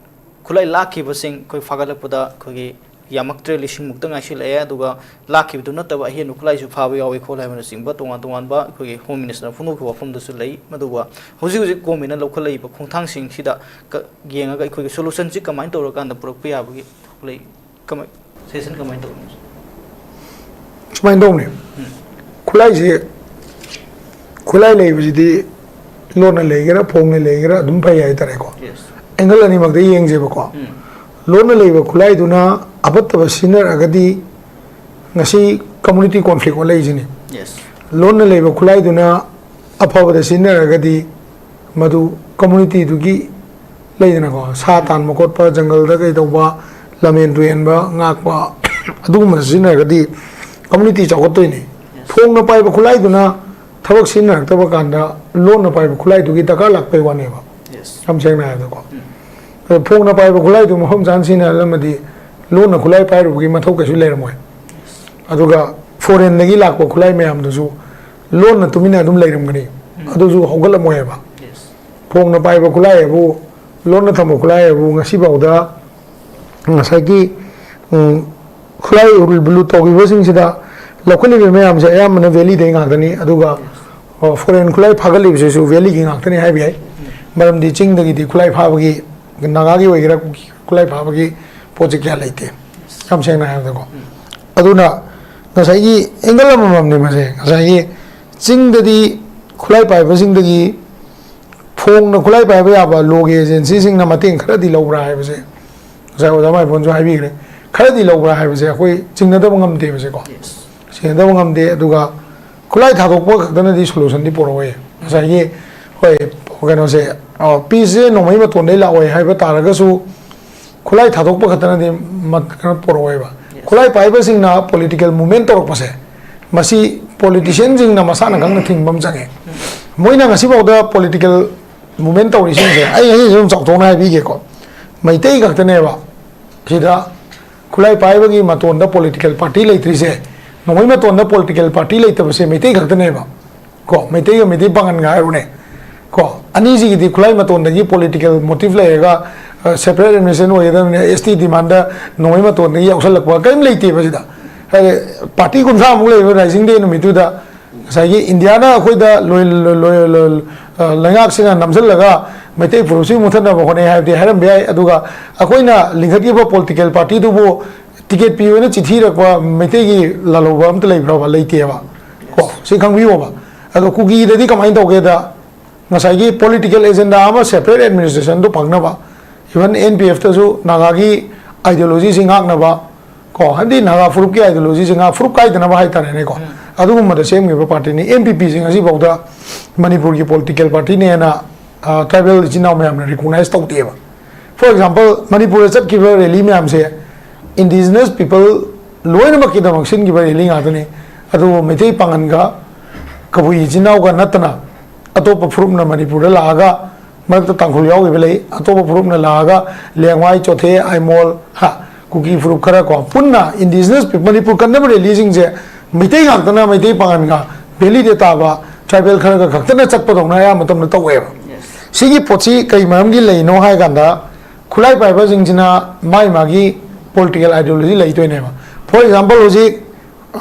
ꯈꯨꯠꯂꯥꯏ ꯂꯥꯛꯈꯤꯕꯁꯤꯡ ꯑꯩꯈꯣꯏ ꯐꯥꯒꯠꯂꯛꯄꯗ ꯑꯩꯈꯣꯏꯒꯤ ꯌꯥꯝꯃꯛꯇ꯭ꯔꯦ, ꯂꯤꯁꯤꯡꯃꯨꯛꯇ ꯉꯥꯏꯁꯤꯜꯂꯛꯑꯦ꯫ ꯑꯗꯨꯒ ꯂꯥꯛꯈꯤꯕꯗꯨ ꯅꯠꯇꯕ ꯑꯍꯦꯟꯕ ꯈꯨꯠꯂꯥꯏꯁꯨ ꯐꯥꯕ ꯌꯥꯎꯏ ꯈꯣꯠꯂꯦ ꯍꯥꯏꯕꯅꯆꯤꯡꯕ ꯇꯣꯉꯥꯟ ꯇꯣꯉꯥꯟꯕ ꯑꯩꯈꯣꯏꯒꯤ ꯍꯣꯝ ꯃꯤꯅꯤꯁꯇꯔꯅ ꯐꯣꯡꯗꯣꯛꯈꯤꯕ ꯋꯥꯐꯝꯗꯁꯨ ꯂꯩ꯫ ꯑꯗꯨꯒ ꯍꯧꯖꯤꯛ ꯍꯧꯖꯤꯛ ꯒꯣꯔꯃꯦꯟꯅ ꯂꯧꯈꯠꯂꯛꯏꯕ ꯈꯣꯡꯊꯥꯡꯁꯤꯡꯁꯤꯗ ꯀ-, ꯌꯦꯡꯉꯒ ꯑꯩꯈꯣꯏꯒꯤ ꯁꯣꯂꯨꯁꯟꯁꯤ ꯀꯃꯥꯏꯅ ꯇꯧꯔꯀꯥꯟꯗ ꯄꯨꯔꯛꯄ ꯌꯥꯕꯒꯦ ꯂꯩ? ꯀꯃꯥꯏ, ꯁꯦꯁꯟ ꯀꯃꯥꯏꯅ ꯇꯧꯕꯅꯣ? ꯁꯨꯃꯥꯏꯅ ꯇꯧꯕꯅꯤ꯫ ꯎꯝ꯫ ꯈꯨꯠꯂꯥꯏꯁꯦ, ꯈꯨꯠꯂꯥꯏ ꯂꯩꯕꯁꯤꯗꯤ ꯂꯣꯟꯅ ꯂꯩꯒꯦꯔꯥ, ꯐꯣꯡꯅ ꯂꯩꯒꯦꯔꯥ ꯑꯗꯨꯝ ꯐꯩ ꯍꯥꯏꯇꯥꯔꯦꯀꯣ꯫ ꯌꯦꯁ꯫ ꯑꯦꯡꯒꯜ ꯑꯅꯤꯃꯛꯇ ꯌꯦꯡꯁꯦꯕꯀꯣ꯫ ꯎꯝ꯫ ꯂꯣꯟꯅ ꯂꯩꯕ ꯈꯨꯠꯂꯥꯏꯗꯨꯅ ꯑꯐꯠꯇꯕ ꯁꯤꯖꯤꯟꯅꯔꯒꯗꯤ ꯉꯁꯤ ꯀꯝꯃꯨꯅꯤꯇꯤ ꯀꯣꯟꯐ꯭ꯂꯤꯛ ꯑꯣꯜꯂꯛꯏꯁꯤꯅꯤ꯫ ꯌꯦꯁ꯫ ꯂꯣꯟꯅ ꯂꯩꯕ ꯈꯨꯠꯂꯥꯏꯗꯨꯅ ꯑꯐꯕꯗ ꯁꯤꯖꯤꯟꯅꯔꯒꯗꯤ ꯃꯗꯨ ꯀꯝꯃꯨꯅꯤꯇꯤꯗꯨꯒꯤ ꯂꯩꯗꯅꯀꯣ, ꯁꯥ ꯇꯥꯟꯕ ꯈꯣꯠꯄ, ꯖꯪꯒꯜꯗ ꯀꯩ ꯇꯧꯕ, ꯂꯝꯍꯦꯟ ꯇꯨꯍꯦꯟꯕ ꯉꯥꯛꯄ, ꯑꯗꯨꯒꯨꯝꯕꯗ ꯁꯤꯖꯤꯟꯅꯔꯒꯗꯤ ꯀꯝꯃꯨꯅꯤꯇꯤ ꯆꯥꯎꯈꯠꯇꯣꯏꯅꯤ꯫ ꯐꯣꯡꯅ ꯄꯥꯏꯕ ꯈꯨꯠꯂꯥꯏꯗꯨꯅ ꯊꯕꯛ ꯁꯤꯖꯤꯟꯅꯔꯛꯇꯕ ꯀꯥꯟꯗ ꯂꯣꯟꯅ ꯄꯥꯏꯕ ꯈꯨꯠꯂꯥꯏꯗꯨꯒꯤ ꯗꯔꯀꯥꯔ ꯂꯥꯛꯄꯩ ꯋꯥꯅꯦꯕ꯫ Yes. ꯌꯥꯝ ꯁꯦꯡꯅ ꯍꯥꯏꯔꯕꯗꯀꯣ꯫ ꯑꯗꯣ ꯐꯣꯡꯅ ꯄꯥꯏꯕ ꯈꯨꯠꯂꯥꯏꯗꯨ ꯃꯐꯝ ꯆꯥꯅ ꯁꯤꯖꯤꯟꯅꯍꯜꯂꯝꯃꯗꯤ ꯂꯣꯟꯅ ꯈꯨꯠꯂꯥꯏ ꯄꯥꯏꯔꯨꯕꯒꯤ ꯃꯊꯧ ꯀꯩꯁꯨ ꯂꯩꯔꯝꯃꯣꯏ꯫ ꯑꯗꯨꯒ ꯐꯣꯔꯦꯟꯗꯒꯤ ꯂꯥꯛꯄ ꯈꯨꯠꯂꯥꯏ ꯃꯌꯥꯝꯗꯨꯁꯨ ꯂꯣꯟꯅ ꯇꯨꯃꯤꯟꯅ ꯑꯗꯨꯝ ꯂꯩꯔꯝꯒꯅꯤ꯫ ꯑꯗꯨꯁꯨ ꯍꯧꯒꯠꯂꯝꯃꯣꯏ ꯍꯥꯏꯕ꯫ Yes. ꯐꯣꯡꯅ ꯄꯥꯏꯕ ꯈꯨꯠꯂꯥꯏ ꯍꯥꯏꯕꯨ ꯂꯣꯟꯅ ꯊꯝꯕ ꯈꯨꯠꯂꯥꯏ ꯍꯥꯏꯕꯨ ꯉꯁꯤꯐꯥꯎꯗ ꯉꯁꯥꯏꯒꯤ ꯎꯝ, ꯈꯨꯠꯂꯥꯏ ꯂꯨꯠ ꯇꯧꯈꯤꯕꯁꯤꯡꯁꯤꯗ ꯂꯧꯈꯠꯂꯤꯕ ꯃꯌꯥꯝꯁꯦ ꯑꯌꯥꯝꯕꯅ ꯚꯦꯂꯤꯗꯩ ꯉꯥꯛꯇꯅꯤ꯫ ꯑꯗꯨꯒ ꯐꯣꯔꯦꯟ ꯈꯨꯠꯂꯥꯏ ꯐꯥꯒꯠꯂꯤꯕꯁꯤꯁꯨ ꯚꯦꯂꯤꯒꯤ ꯉꯥꯛꯇꯅꯤ ꯍꯥꯏꯕ ꯌꯥꯏ꯫ ꯃꯔꯝꯗꯤ ꯆꯤꯡꯗꯒꯤꯗꯤ ꯈꯨꯠꯂꯥꯏ ꯐꯥꯕꯒꯤ, ꯅꯥꯒꯥꯒꯤ ꯑꯣꯏꯒꯦꯔꯥ ꯀꯨꯀꯤ ꯈꯨꯠꯂꯥꯏ ꯐꯥꯕꯒꯤ ꯄꯣꯠꯁꯦ ꯀꯌꯥ ꯂꯩꯇꯦ, ꯌꯥꯝ ꯁꯦꯡꯅ ꯍꯥꯏꯔꯕꯗꯀꯣ꯫ ꯑꯗꯨꯅ ꯉꯁꯥꯏꯒꯤ ꯑꯦꯡꯒꯜ ꯑꯃꯃꯝꯅꯦ ꯃꯁꯦ꯫ ꯉꯁꯥꯏꯒꯤ ꯆꯤꯡꯗꯗꯤ ꯈꯨꯠꯂꯥꯏ ꯄꯥꯏꯕꯁꯤꯡꯗꯒꯤ ꯐꯣꯡꯅ ꯈꯨꯠꯂꯥꯏ ꯄꯥꯏꯕ ꯌꯥꯕ ꯂꯣꯒꯤ ꯑꯦꯖꯦꯟꯁꯤꯁꯤꯡꯅ ꯃꯇꯦꯡ ꯈꯔꯗꯤ ꯂꯧꯕ꯭ꯔꯥ ꯍꯥꯏꯕꯁꯦ ꯉꯁꯥꯏ ꯑꯣꯖꯥ ꯃꯥꯏꯕꯣꯟꯁꯨ ꯍꯥꯏꯕꯤꯈ꯭ꯔꯦ꯫ ꯈꯔꯗꯤ ꯂꯧꯕ꯭ꯔꯥ ꯍꯥꯏꯕꯁꯦ ꯑꯩꯈꯣꯏ ꯆꯤꯡꯅꯗꯕ ꯉꯝꯗꯦꯕꯁꯦꯀꯣ꯫ Yes. ꯆꯤꯡꯅꯗꯕ ꯉꯝꯗꯦ꯫ ꯑꯗꯨꯒ ꯈꯨꯠꯂꯥꯏ ꯊꯥꯗꯣꯛꯄ ꯈꯛꯇꯅꯗꯤ ꯁꯣꯂꯨꯁꯟꯗꯤ ꯄꯨꯔꯛꯑꯣꯏ꯫ ꯉꯁꯥꯏꯒꯤ ꯍꯣꯏ ꯀꯩꯅꯣꯁꯦ, ꯄꯤꯁꯁꯦ ꯅꯣꯡꯃꯩ ꯃꯇꯣꯟꯗꯩ ꯂꯥꯛꯑꯣꯏ ꯍꯥꯏꯕ ꯇꯥꯔꯒꯁꯨ ꯈꯨꯠꯂꯥꯏ ꯊꯥꯗꯣꯛꯄ ꯈꯛꯇꯅꯗꯤ ꯃ-, ꯀꯩꯅꯣ ꯄꯨꯔꯛꯑꯣꯏꯕ꯫ Yes. ꯈꯨꯠꯂꯥꯏ ꯄꯥꯏꯕꯁꯤꯡꯅ ꯄꯣꯂꯤꯇꯤꯀꯦꯜ ꯃꯨꯞꯃꯦꯟ ꯇꯧꯔꯛꯄꯁꯦ ꯃꯁꯤ ꯄꯣꯂꯤꯇꯤꯁꯤꯌꯟꯁꯤꯡꯅ ꯃꯁꯥꯅ ꯈꯪꯅ ꯊꯤꯡꯕ ꯑꯃ ꯆꯪꯉꯦ꯫ ꯃꯣꯏꯅ ꯉꯁꯤꯐꯥꯎꯗ ꯄꯣꯂꯤꯇꯤꯀꯦꯜ ꯃꯨꯞꯃꯦꯟ ꯇꯧꯔꯤꯁꯤꯡꯁꯦ ꯑꯩ ꯉꯁꯤꯁꯨ ꯑꯗꯨꯝ ꯆꯥꯎꯊꯣꯛꯅ ꯍꯥꯏꯕꯤꯒꯦꯀꯣ꯫ ꯃꯩꯇꯩ ꯈꯛꯇꯅꯦꯕ ꯁꯤꯗ ꯈꯨꯠꯂꯥꯏ ꯄꯥꯏꯕꯒꯤ ꯃꯇꯣꯟꯗ ꯄꯣꯂꯤꯇꯤꯀꯦꯜ ꯄꯥꯔꯇꯤ ꯂꯩꯇ꯭ꯔꯤꯁꯦ꯫ ꯅꯣꯡꯃꯩ ꯃꯇꯣꯟꯗ ꯄꯣꯂꯤꯇꯤꯀꯦꯜ ꯄꯥꯔꯇꯤ ꯂꯩꯇꯕꯁꯦ ꯃꯩꯇꯩ ꯈꯛꯇꯅꯦꯕ꯫ ꯀꯣ, ꯃꯩꯇꯩꯒ ꯃꯩꯇꯩ ꯄꯥꯉꯟꯒ ꯍꯥꯏꯔꯨꯅꯦ꯫ ꯀꯣ, ꯑꯅꯤꯁꯤꯒꯤꯗꯤ ꯈꯨꯠꯂꯥꯏ ꯃꯇꯣꯟꯗꯒꯤ ꯄꯣꯂꯤꯇꯤꯀꯦꯜ ꯃꯣꯇꯤꯚ ꯂꯩꯔꯒ, ꯑ, ꯁꯦꯄꯔꯦꯠ ꯑꯦꯗꯃꯤꯅꯤꯁꯇ꯭ꯔꯦꯁꯟ ꯑꯣꯏꯒꯗꯕꯅꯤ, ꯑꯦꯁ ꯇꯤ ꯗꯤꯃꯥꯟꯗ ꯅꯣꯡꯃꯩ ꯃꯇꯣꯟꯗꯒꯤ ꯌꯥꯎꯁꯜꯂꯛꯄ ꯀꯔꯤꯝ ꯂꯩꯇꯦꯕ ꯁꯤꯗ꯫ ꯍꯥꯏꯗꯤ, ꯄꯥꯔꯇꯤ ꯀꯨꯟꯊ꯭ꯔꯥꯃꯨꯛ ꯂꯩꯕ ꯔꯥꯏꯖꯤꯡ ꯗꯦ ꯅꯨꯃꯤꯠꯇꯨꯗ ꯉꯁꯥꯏꯒꯤ ꯏꯟꯗꯤꯌꯥꯅ ꯑꯩꯈꯣꯏꯗ ꯂꯣꯏ-, ꯂꯣꯏ-, ꯂꯣꯏ-, ꯑ, ꯂꯩꯉꯥꯛꯁꯤꯅ ꯅꯝꯁꯤꯜꯂꯒ ꯃꯩꯇꯩ ꯐꯨꯔꯨꯞꯁꯤ ꯃꯨꯊꯠꯅꯕ ꯍꯣꯠꯅꯩ ꯍꯥꯏꯕꯗꯤ ꯍꯥꯏꯔꯝꯕ ꯌꯥꯏ꯫ ꯑꯗꯨꯒ ꯑꯩꯈꯣꯏꯅ ꯂꯤꯡꯈꯠꯈꯤꯕ ꯄꯣꯂꯤꯇꯤꯀꯦꯜ ꯄꯥꯔꯇꯤꯗꯨꯕꯨ ꯇꯤꯀꯦꯠ ꯄꯤꯌꯨꯅ ꯆꯤꯊꯤ ꯏꯔꯛꯄ ꯃꯩꯇꯩꯒꯤ ꯂꯥꯜꯍꯧꯕ ꯑꯝꯇ ꯂꯩꯕ꯭ꯔꯕ? ꯂꯩꯇꯦꯕ꯫ ꯀꯣ, ꯁꯤ ꯈꯪꯕꯤꯌꯣꯕ꯫ ꯑꯗꯣ ꯀꯨꯀꯤꯗꯗꯤ ꯀꯃꯥꯏꯅ ꯇꯧꯒꯦꯗ, ꯉꯁꯥꯏꯒꯤ ꯄꯣꯂꯤꯇꯤꯀꯦꯜ ꯑꯦꯖꯦꯟꯗꯥ ꯑꯃ ꯁꯦꯄꯔꯦꯠ ꯑꯦꯗꯃꯤꯅꯤꯁꯇ꯭ꯔꯦꯁꯟꯗꯨ ꯐꯪꯅꯕ, ꯏꯚꯟ ꯑꯦꯟ ꯄꯤ ꯑꯦꯐꯇꯁꯨ ꯅꯥꯒꯥꯒꯤ ꯑꯥꯏꯗꯤꯌꯣꯂꯣꯖꯤꯁꯤ ꯉꯥꯛꯅꯕ, ꯀꯣ, ꯍꯥꯏꯗꯤ ꯅꯥꯒꯥ ꯐꯨꯔꯨꯞꯀꯤ ꯑꯥꯏꯗꯤꯌꯣꯂꯣꯖꯤꯁꯤ ꯉꯥꯛ, ꯐꯨꯔꯨꯞ ꯀꯥꯏꯗꯅꯕ ꯍꯥꯏꯇꯥꯔꯦꯅꯦꯀꯣ, ꯑꯗꯨꯒꯨꯝꯕꯗ ꯁꯦꯝꯈꯤꯕ ꯄꯥꯔꯇꯤꯅꯤ꯫ ꯑꯦꯟ ꯄꯤ ꯄꯤꯁꯤ ꯉꯁꯤꯐꯥꯎꯗ ꯃꯅꯤꯄꯨꯔꯒꯤ ꯄꯣꯂꯤꯇꯤꯀꯦꯜ ꯄꯥꯔꯇꯤꯅꯦꯅ ꯇ꯭ꯔꯥꯏꯕꯦꯜ ꯏꯆꯤꯟ ꯏꯅꯥꯎ ꯃꯌꯥꯝꯅ ꯔꯤꯀꯣꯛꯅꯥꯏꯁ ꯇꯧꯗꯦꯕ꯫ ꯐꯣꯔ ꯑꯦꯛꯖꯥꯝꯄꯜ, ꯃꯅꯤꯄꯨꯔꯗ ꯆꯠꯈꯤꯕ ꯔꯦꯂꯤ ꯃꯌꯥꯝꯁꯦ ꯏꯟꯗꯤꯖꯤꯅꯁ ꯄꯤꯄꯜ ꯂꯣꯏꯅꯃꯛꯀꯤꯗꯃꯛ ꯁꯤꯟꯈꯤꯕ ꯔꯦꯂꯤ ꯉꯥꯛꯇꯅꯤ꯫ ꯑꯗꯨꯕꯨ ꯃꯩꯇꯩ ꯄꯥꯉꯟꯒ ꯀꯕꯨꯏ ꯏꯆꯤꯟ ꯏꯅꯥꯎꯒ ꯅꯠꯇꯅ ꯑꯇꯣꯞꯄ ꯐꯨꯔꯨꯞꯅ ꯃꯅꯤꯄꯨꯔꯗ ꯂꯥꯛꯑꯒ, ꯃꯔꯛꯇ ꯇꯥꯡꯈꯨꯜ ꯌꯥꯎꯈꯤꯕ ꯂꯩ, ꯑꯇꯣꯞꯄ ꯐꯨꯔꯨꯞꯅ ꯂꯥꯛꯑꯒ ꯂꯦꯡꯃꯥꯏ, ꯆꯣꯊꯦ, ꯑꯥꯏꯃꯣꯜ, ꯍꯥ, ꯀꯨꯀꯤ ꯐꯨꯔꯨꯞ ꯈꯔ ꯀꯣ, ꯄꯨꯟꯅ ꯏꯟꯗꯤꯖꯤꯅꯁ ꯄꯤꯄꯜ, ꯃꯅꯤꯄꯨꯔ ꯀꯟꯅꯕ ꯔꯦꯂꯤꯁꯤꯡꯁꯦ ꯃꯩꯇꯩ ꯉꯥꯛꯇꯅ, ꯃꯩꯇꯩ ꯄꯥꯉꯟꯒ, ꯚꯦꯂꯤꯗ ꯇꯥꯕ ꯇ꯭ꯔꯥꯏꯕꯦꯜ ꯈꯔꯒ ꯈꯛꯇꯅ ꯆꯠꯄꯗꯧꯅ ꯑꯌꯥꯝꯕ ꯃꯇꯝꯗ ꯇꯧꯋꯦꯕ꯫ ꯁꯤꯒꯤ ꯄꯣꯠꯁꯤ ꯀꯩ ꯃꯔꯝꯒꯤ ꯂꯩꯅꯣ ꯍꯥꯏ ꯀꯥꯟꯗ, ꯈꯨꯠꯂꯥꯏ ꯄꯥꯏꯕꯁꯤꯡꯁꯤꯅ ꯃꯥꯒꯤ ꯃꯥꯒꯤ ꯄꯣꯂꯤꯇꯤꯀꯦꯜ ꯑꯥꯏꯗꯤꯌꯣꯂꯣꯖꯤ ꯂꯩꯗꯣꯏꯅꯦꯕ꯫ ꯐꯣꯔ ꯑꯦꯛꯖꯥꯝꯄꯜ, ꯍꯧꯖꯤꯛ,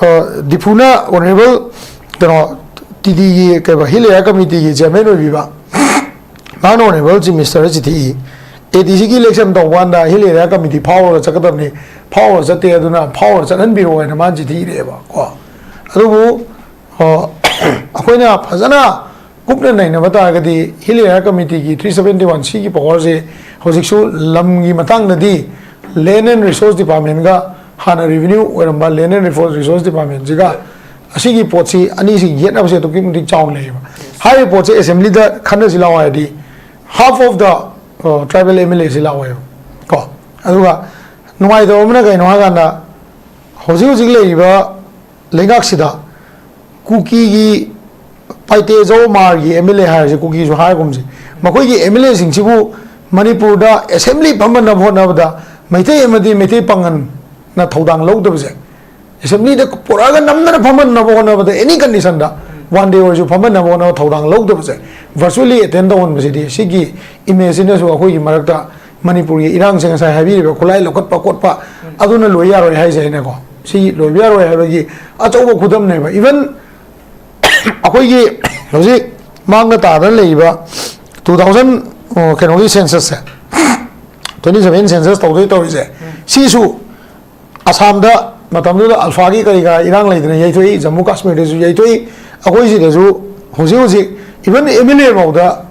ꯑ, ꯗꯤꯐꯨꯅ ꯑꯣꯅꯔꯦꯕꯜ, ꯀꯩꯅꯣ, ꯇꯤ ꯗꯤꯒꯤ ꯀꯩꯕ, ꯍꯤꯜ ꯑꯦꯔꯤꯌꯥ ꯀꯃꯤꯇꯤꯒꯤ ꯆꯤꯌꯔꯃꯦꯟ ꯑꯣꯏꯕꯤꯕ, ꯃꯥꯅ ꯑꯣꯅꯔꯦꯕꯜ ꯆꯤꯐ ꯃꯤꯅꯤꯁꯇꯔꯗ ꯆꯤꯊꯤ ꯏ, ꯑꯦ ꯗꯤ ꯁꯤꯒꯤ ꯏꯂꯦꯛꯁꯟ ꯇꯧꯕ ꯀꯥꯟꯗ ꯍꯤꯜ ꯑꯦꯔꯤꯌꯥ ꯀꯃꯤꯇꯤ ꯐꯥꯎꯔꯒ ꯆꯠꯀꯗꯕꯅꯤ, ꯐꯥꯎꯔꯒ ꯆꯠꯇꯦ, ꯑꯗꯨꯅ ꯐꯥꯎꯔꯒ ꯆꯠꯍꯟꯕꯤꯔꯛꯑꯣ ꯍꯥꯏꯅ ꯃꯥꯅ ꯆꯤꯊꯤ ꯏꯔꯛꯑꯦꯕ ꯀꯣ꯫ ꯑꯗꯨꯕꯨ, ꯑ, ꯑꯩꯈꯣꯏꯅ ꯐꯖꯅ ꯀꯨꯞꯅ ꯅꯩꯅꯕ ꯇꯥꯔꯒꯗꯤ, ꯍꯤꯜ ꯑꯦꯔꯤꯌꯥ ꯀꯃꯤꯇꯤꯒꯤ ꯊ꯭ꯔꯤ ꯁꯕꯦꯟꯇꯤ ꯋꯥꯟ ꯁꯤꯒꯤ ꯄꯋꯥꯔꯁꯦ ꯍꯧꯖꯤꯛꯁꯨ ꯂꯝꯒꯤ ꯃꯇꯥꯡꯗꯗꯤ ꯂꯦꯟ ꯑꯦꯟ ꯔꯤꯁꯣꯔꯁ ꯗꯤꯄꯥꯔꯠꯃꯦꯟꯒ, ꯍꯥꯟꯅ ꯔꯦꯚꯤꯅ꯭ꯌꯨ ꯑꯣꯏꯔꯝꯕ ꯂꯦꯟ ꯑꯦꯟ ꯔꯤꯁꯣꯔꯁ ꯗꯤꯄꯥꯔꯠꯃꯦꯟꯁꯤꯒ ꯑꯁꯤꯒꯤ ꯄꯣꯠꯁꯤ, ꯑꯅꯤꯁꯤ ꯌꯦꯠꯅꯕꯁꯦ ꯑꯗꯨꯛꯀꯤ ꯃꯇꯤꯛ ꯆꯥꯎꯅ ꯂꯩꯌꯦꯕ꯫ ꯍꯥꯏꯔꯤꯕ ꯄꯣꯠꯁꯦ ꯑꯦꯁꯦꯝꯕ꯭ꯂꯤꯗ ꯈꯟꯅꯁꯤ ꯂꯥꯛꯑꯣ ꯍꯥꯏꯔꯗꯤ, half of the tribal M L ꯑꯦꯁꯤ ꯂꯥꯛꯑꯣꯏꯕ ꯀꯣ꯫ ꯑꯗꯨꯒ ꯅꯨꯡꯉꯥꯏꯇꯕ ꯑꯃꯅ ꯀꯩꯅꯣ ꯍꯥꯏꯀꯥꯟꯗ, ꯍꯧꯖꯤꯛ ꯍꯧꯖꯤꯛ ꯂꯩꯔꯤꯕ ꯂꯩꯉꯥꯛꯁꯤꯗ ꯀꯨꯀꯤꯒꯤ, ꯄꯥꯏꯇꯦ ꯖꯧ ꯃꯥꯔꯒꯤ ꯑꯦꯝ ꯑꯦꯜ ꯑꯦ ꯍꯥꯏꯔꯁꯦ, ꯀꯨꯀꯤꯁꯨ ꯍꯥꯏꯔꯒꯨꯝꯁꯦ, ꯃꯈꯣꯏꯒꯤ ꯑꯦꯝ ꯑꯦꯜ ꯑꯦꯁꯤꯡꯁꯤꯕꯨ ꯃꯅꯤꯄꯨꯔꯗ ꯑꯦꯁꯦꯝꯕ꯭ꯂꯤ ꯐꯝꯍꯟꯅꯕ ꯍꯣꯠꯅꯕꯗ ꯃꯩꯇꯩ ꯑꯃꯗꯤ ꯃꯩꯇꯩ ꯄꯥꯉꯜꯅ ꯊꯧꯗꯥꯡ ꯂꯧꯗꯕꯁꯦ, ꯑꯦꯁꯦꯝꯕ꯭ꯂꯤꯗ ꯄꯨꯔꯛꯑꯒ ꯅꯝꯗꯅ ꯐꯝꯍꯟꯅꯕ ꯍꯣꯠꯅꯕꯗ, ꯑꯦꯅꯤ ꯀꯟꯗꯤꯁꯟꯗ ꯋꯥꯟ ꯗꯦ ꯑꯣꯏꯔꯁꯨ ꯐꯝꯍꯟꯅꯕ ꯍꯣꯠꯅꯕ ꯊꯧꯗꯥꯡ ꯂꯧꯗꯕꯁꯦ, ꯚꯔꯆꯨꯋꯦꯜꯂꯤ ꯑꯦꯇꯦꯟ ꯇꯧꯍꯟꯕꯁꯤꯗꯤ, ꯁꯤꯒꯤ ꯏꯃꯦꯖꯁꯤꯅꯁꯨ ꯑꯩꯈꯣꯏꯒꯤ ꯃꯔꯛꯇ ꯃꯅꯤꯄꯨꯔꯒꯤ ꯏꯔꯥꯡꯁꯦ, ꯉꯁꯥꯏ ꯍꯥꯏꯕꯤꯔꯤꯕ ꯈꯨꯠꯂꯥꯏ ꯂꯧꯈꯠꯄ ꯈꯣꯠꯄ, ꯑꯗꯨꯅ ꯂꯣꯏ ꯌꯥꯔꯣꯏ ꯍꯥꯏꯁꯦ ꯑꯩꯅꯀꯣ, ꯁꯤ ꯂꯣꯏꯕ ꯌꯥꯔꯣꯏ ꯍꯥꯏꯕꯒꯤ ꯑꯆꯧꯕ ꯈꯨꯗꯝꯅꯦꯕ꯫ ꯏꯚꯟ ꯑꯩꯈꯣꯏꯒꯤ ꯍꯧꯖꯤꯛ ꯃꯥꯡꯗ ꯇꯥꯗꯅ ꯂꯩꯔꯤꯕ ꯇꯨ ꯊꯥꯎꯖꯟ, ꯀꯩꯅꯣꯒꯤ ꯁꯦꯟꯁꯁꯁꯦ, ꯇ꯭ꯋꯦꯟꯇꯤ ꯁꯚꯦꯟ ꯁꯦꯟꯁꯁ ꯇꯧꯗꯣꯏ ꯇꯧꯔꯤꯁꯦ, ꯁꯤꯁꯨ ꯑꯁꯥꯝꯗ ꯃꯇꯝꯗꯨꯗ ꯑꯜꯐꯥꯒꯤ ꯀꯔꯤ ꯀꯔꯥ ꯏꯔꯥꯡ ꯂꯩꯗꯅ ꯌꯩꯊꯣꯛꯏ, ꯖꯝꯃꯨ ꯀꯥꯁꯃꯤꯔꯗꯁꯨ ꯌꯩꯊꯣꯛꯏ, ꯑꯩꯈꯣꯏ ꯁꯤꯗꯁꯨ ꯍꯧꯖꯤꯛ ꯍꯧꯖꯤꯛ ꯏꯚꯟ ꯑꯦꯝ ꯑꯦꯜ ꯑꯦ ꯐꯥꯎꯗ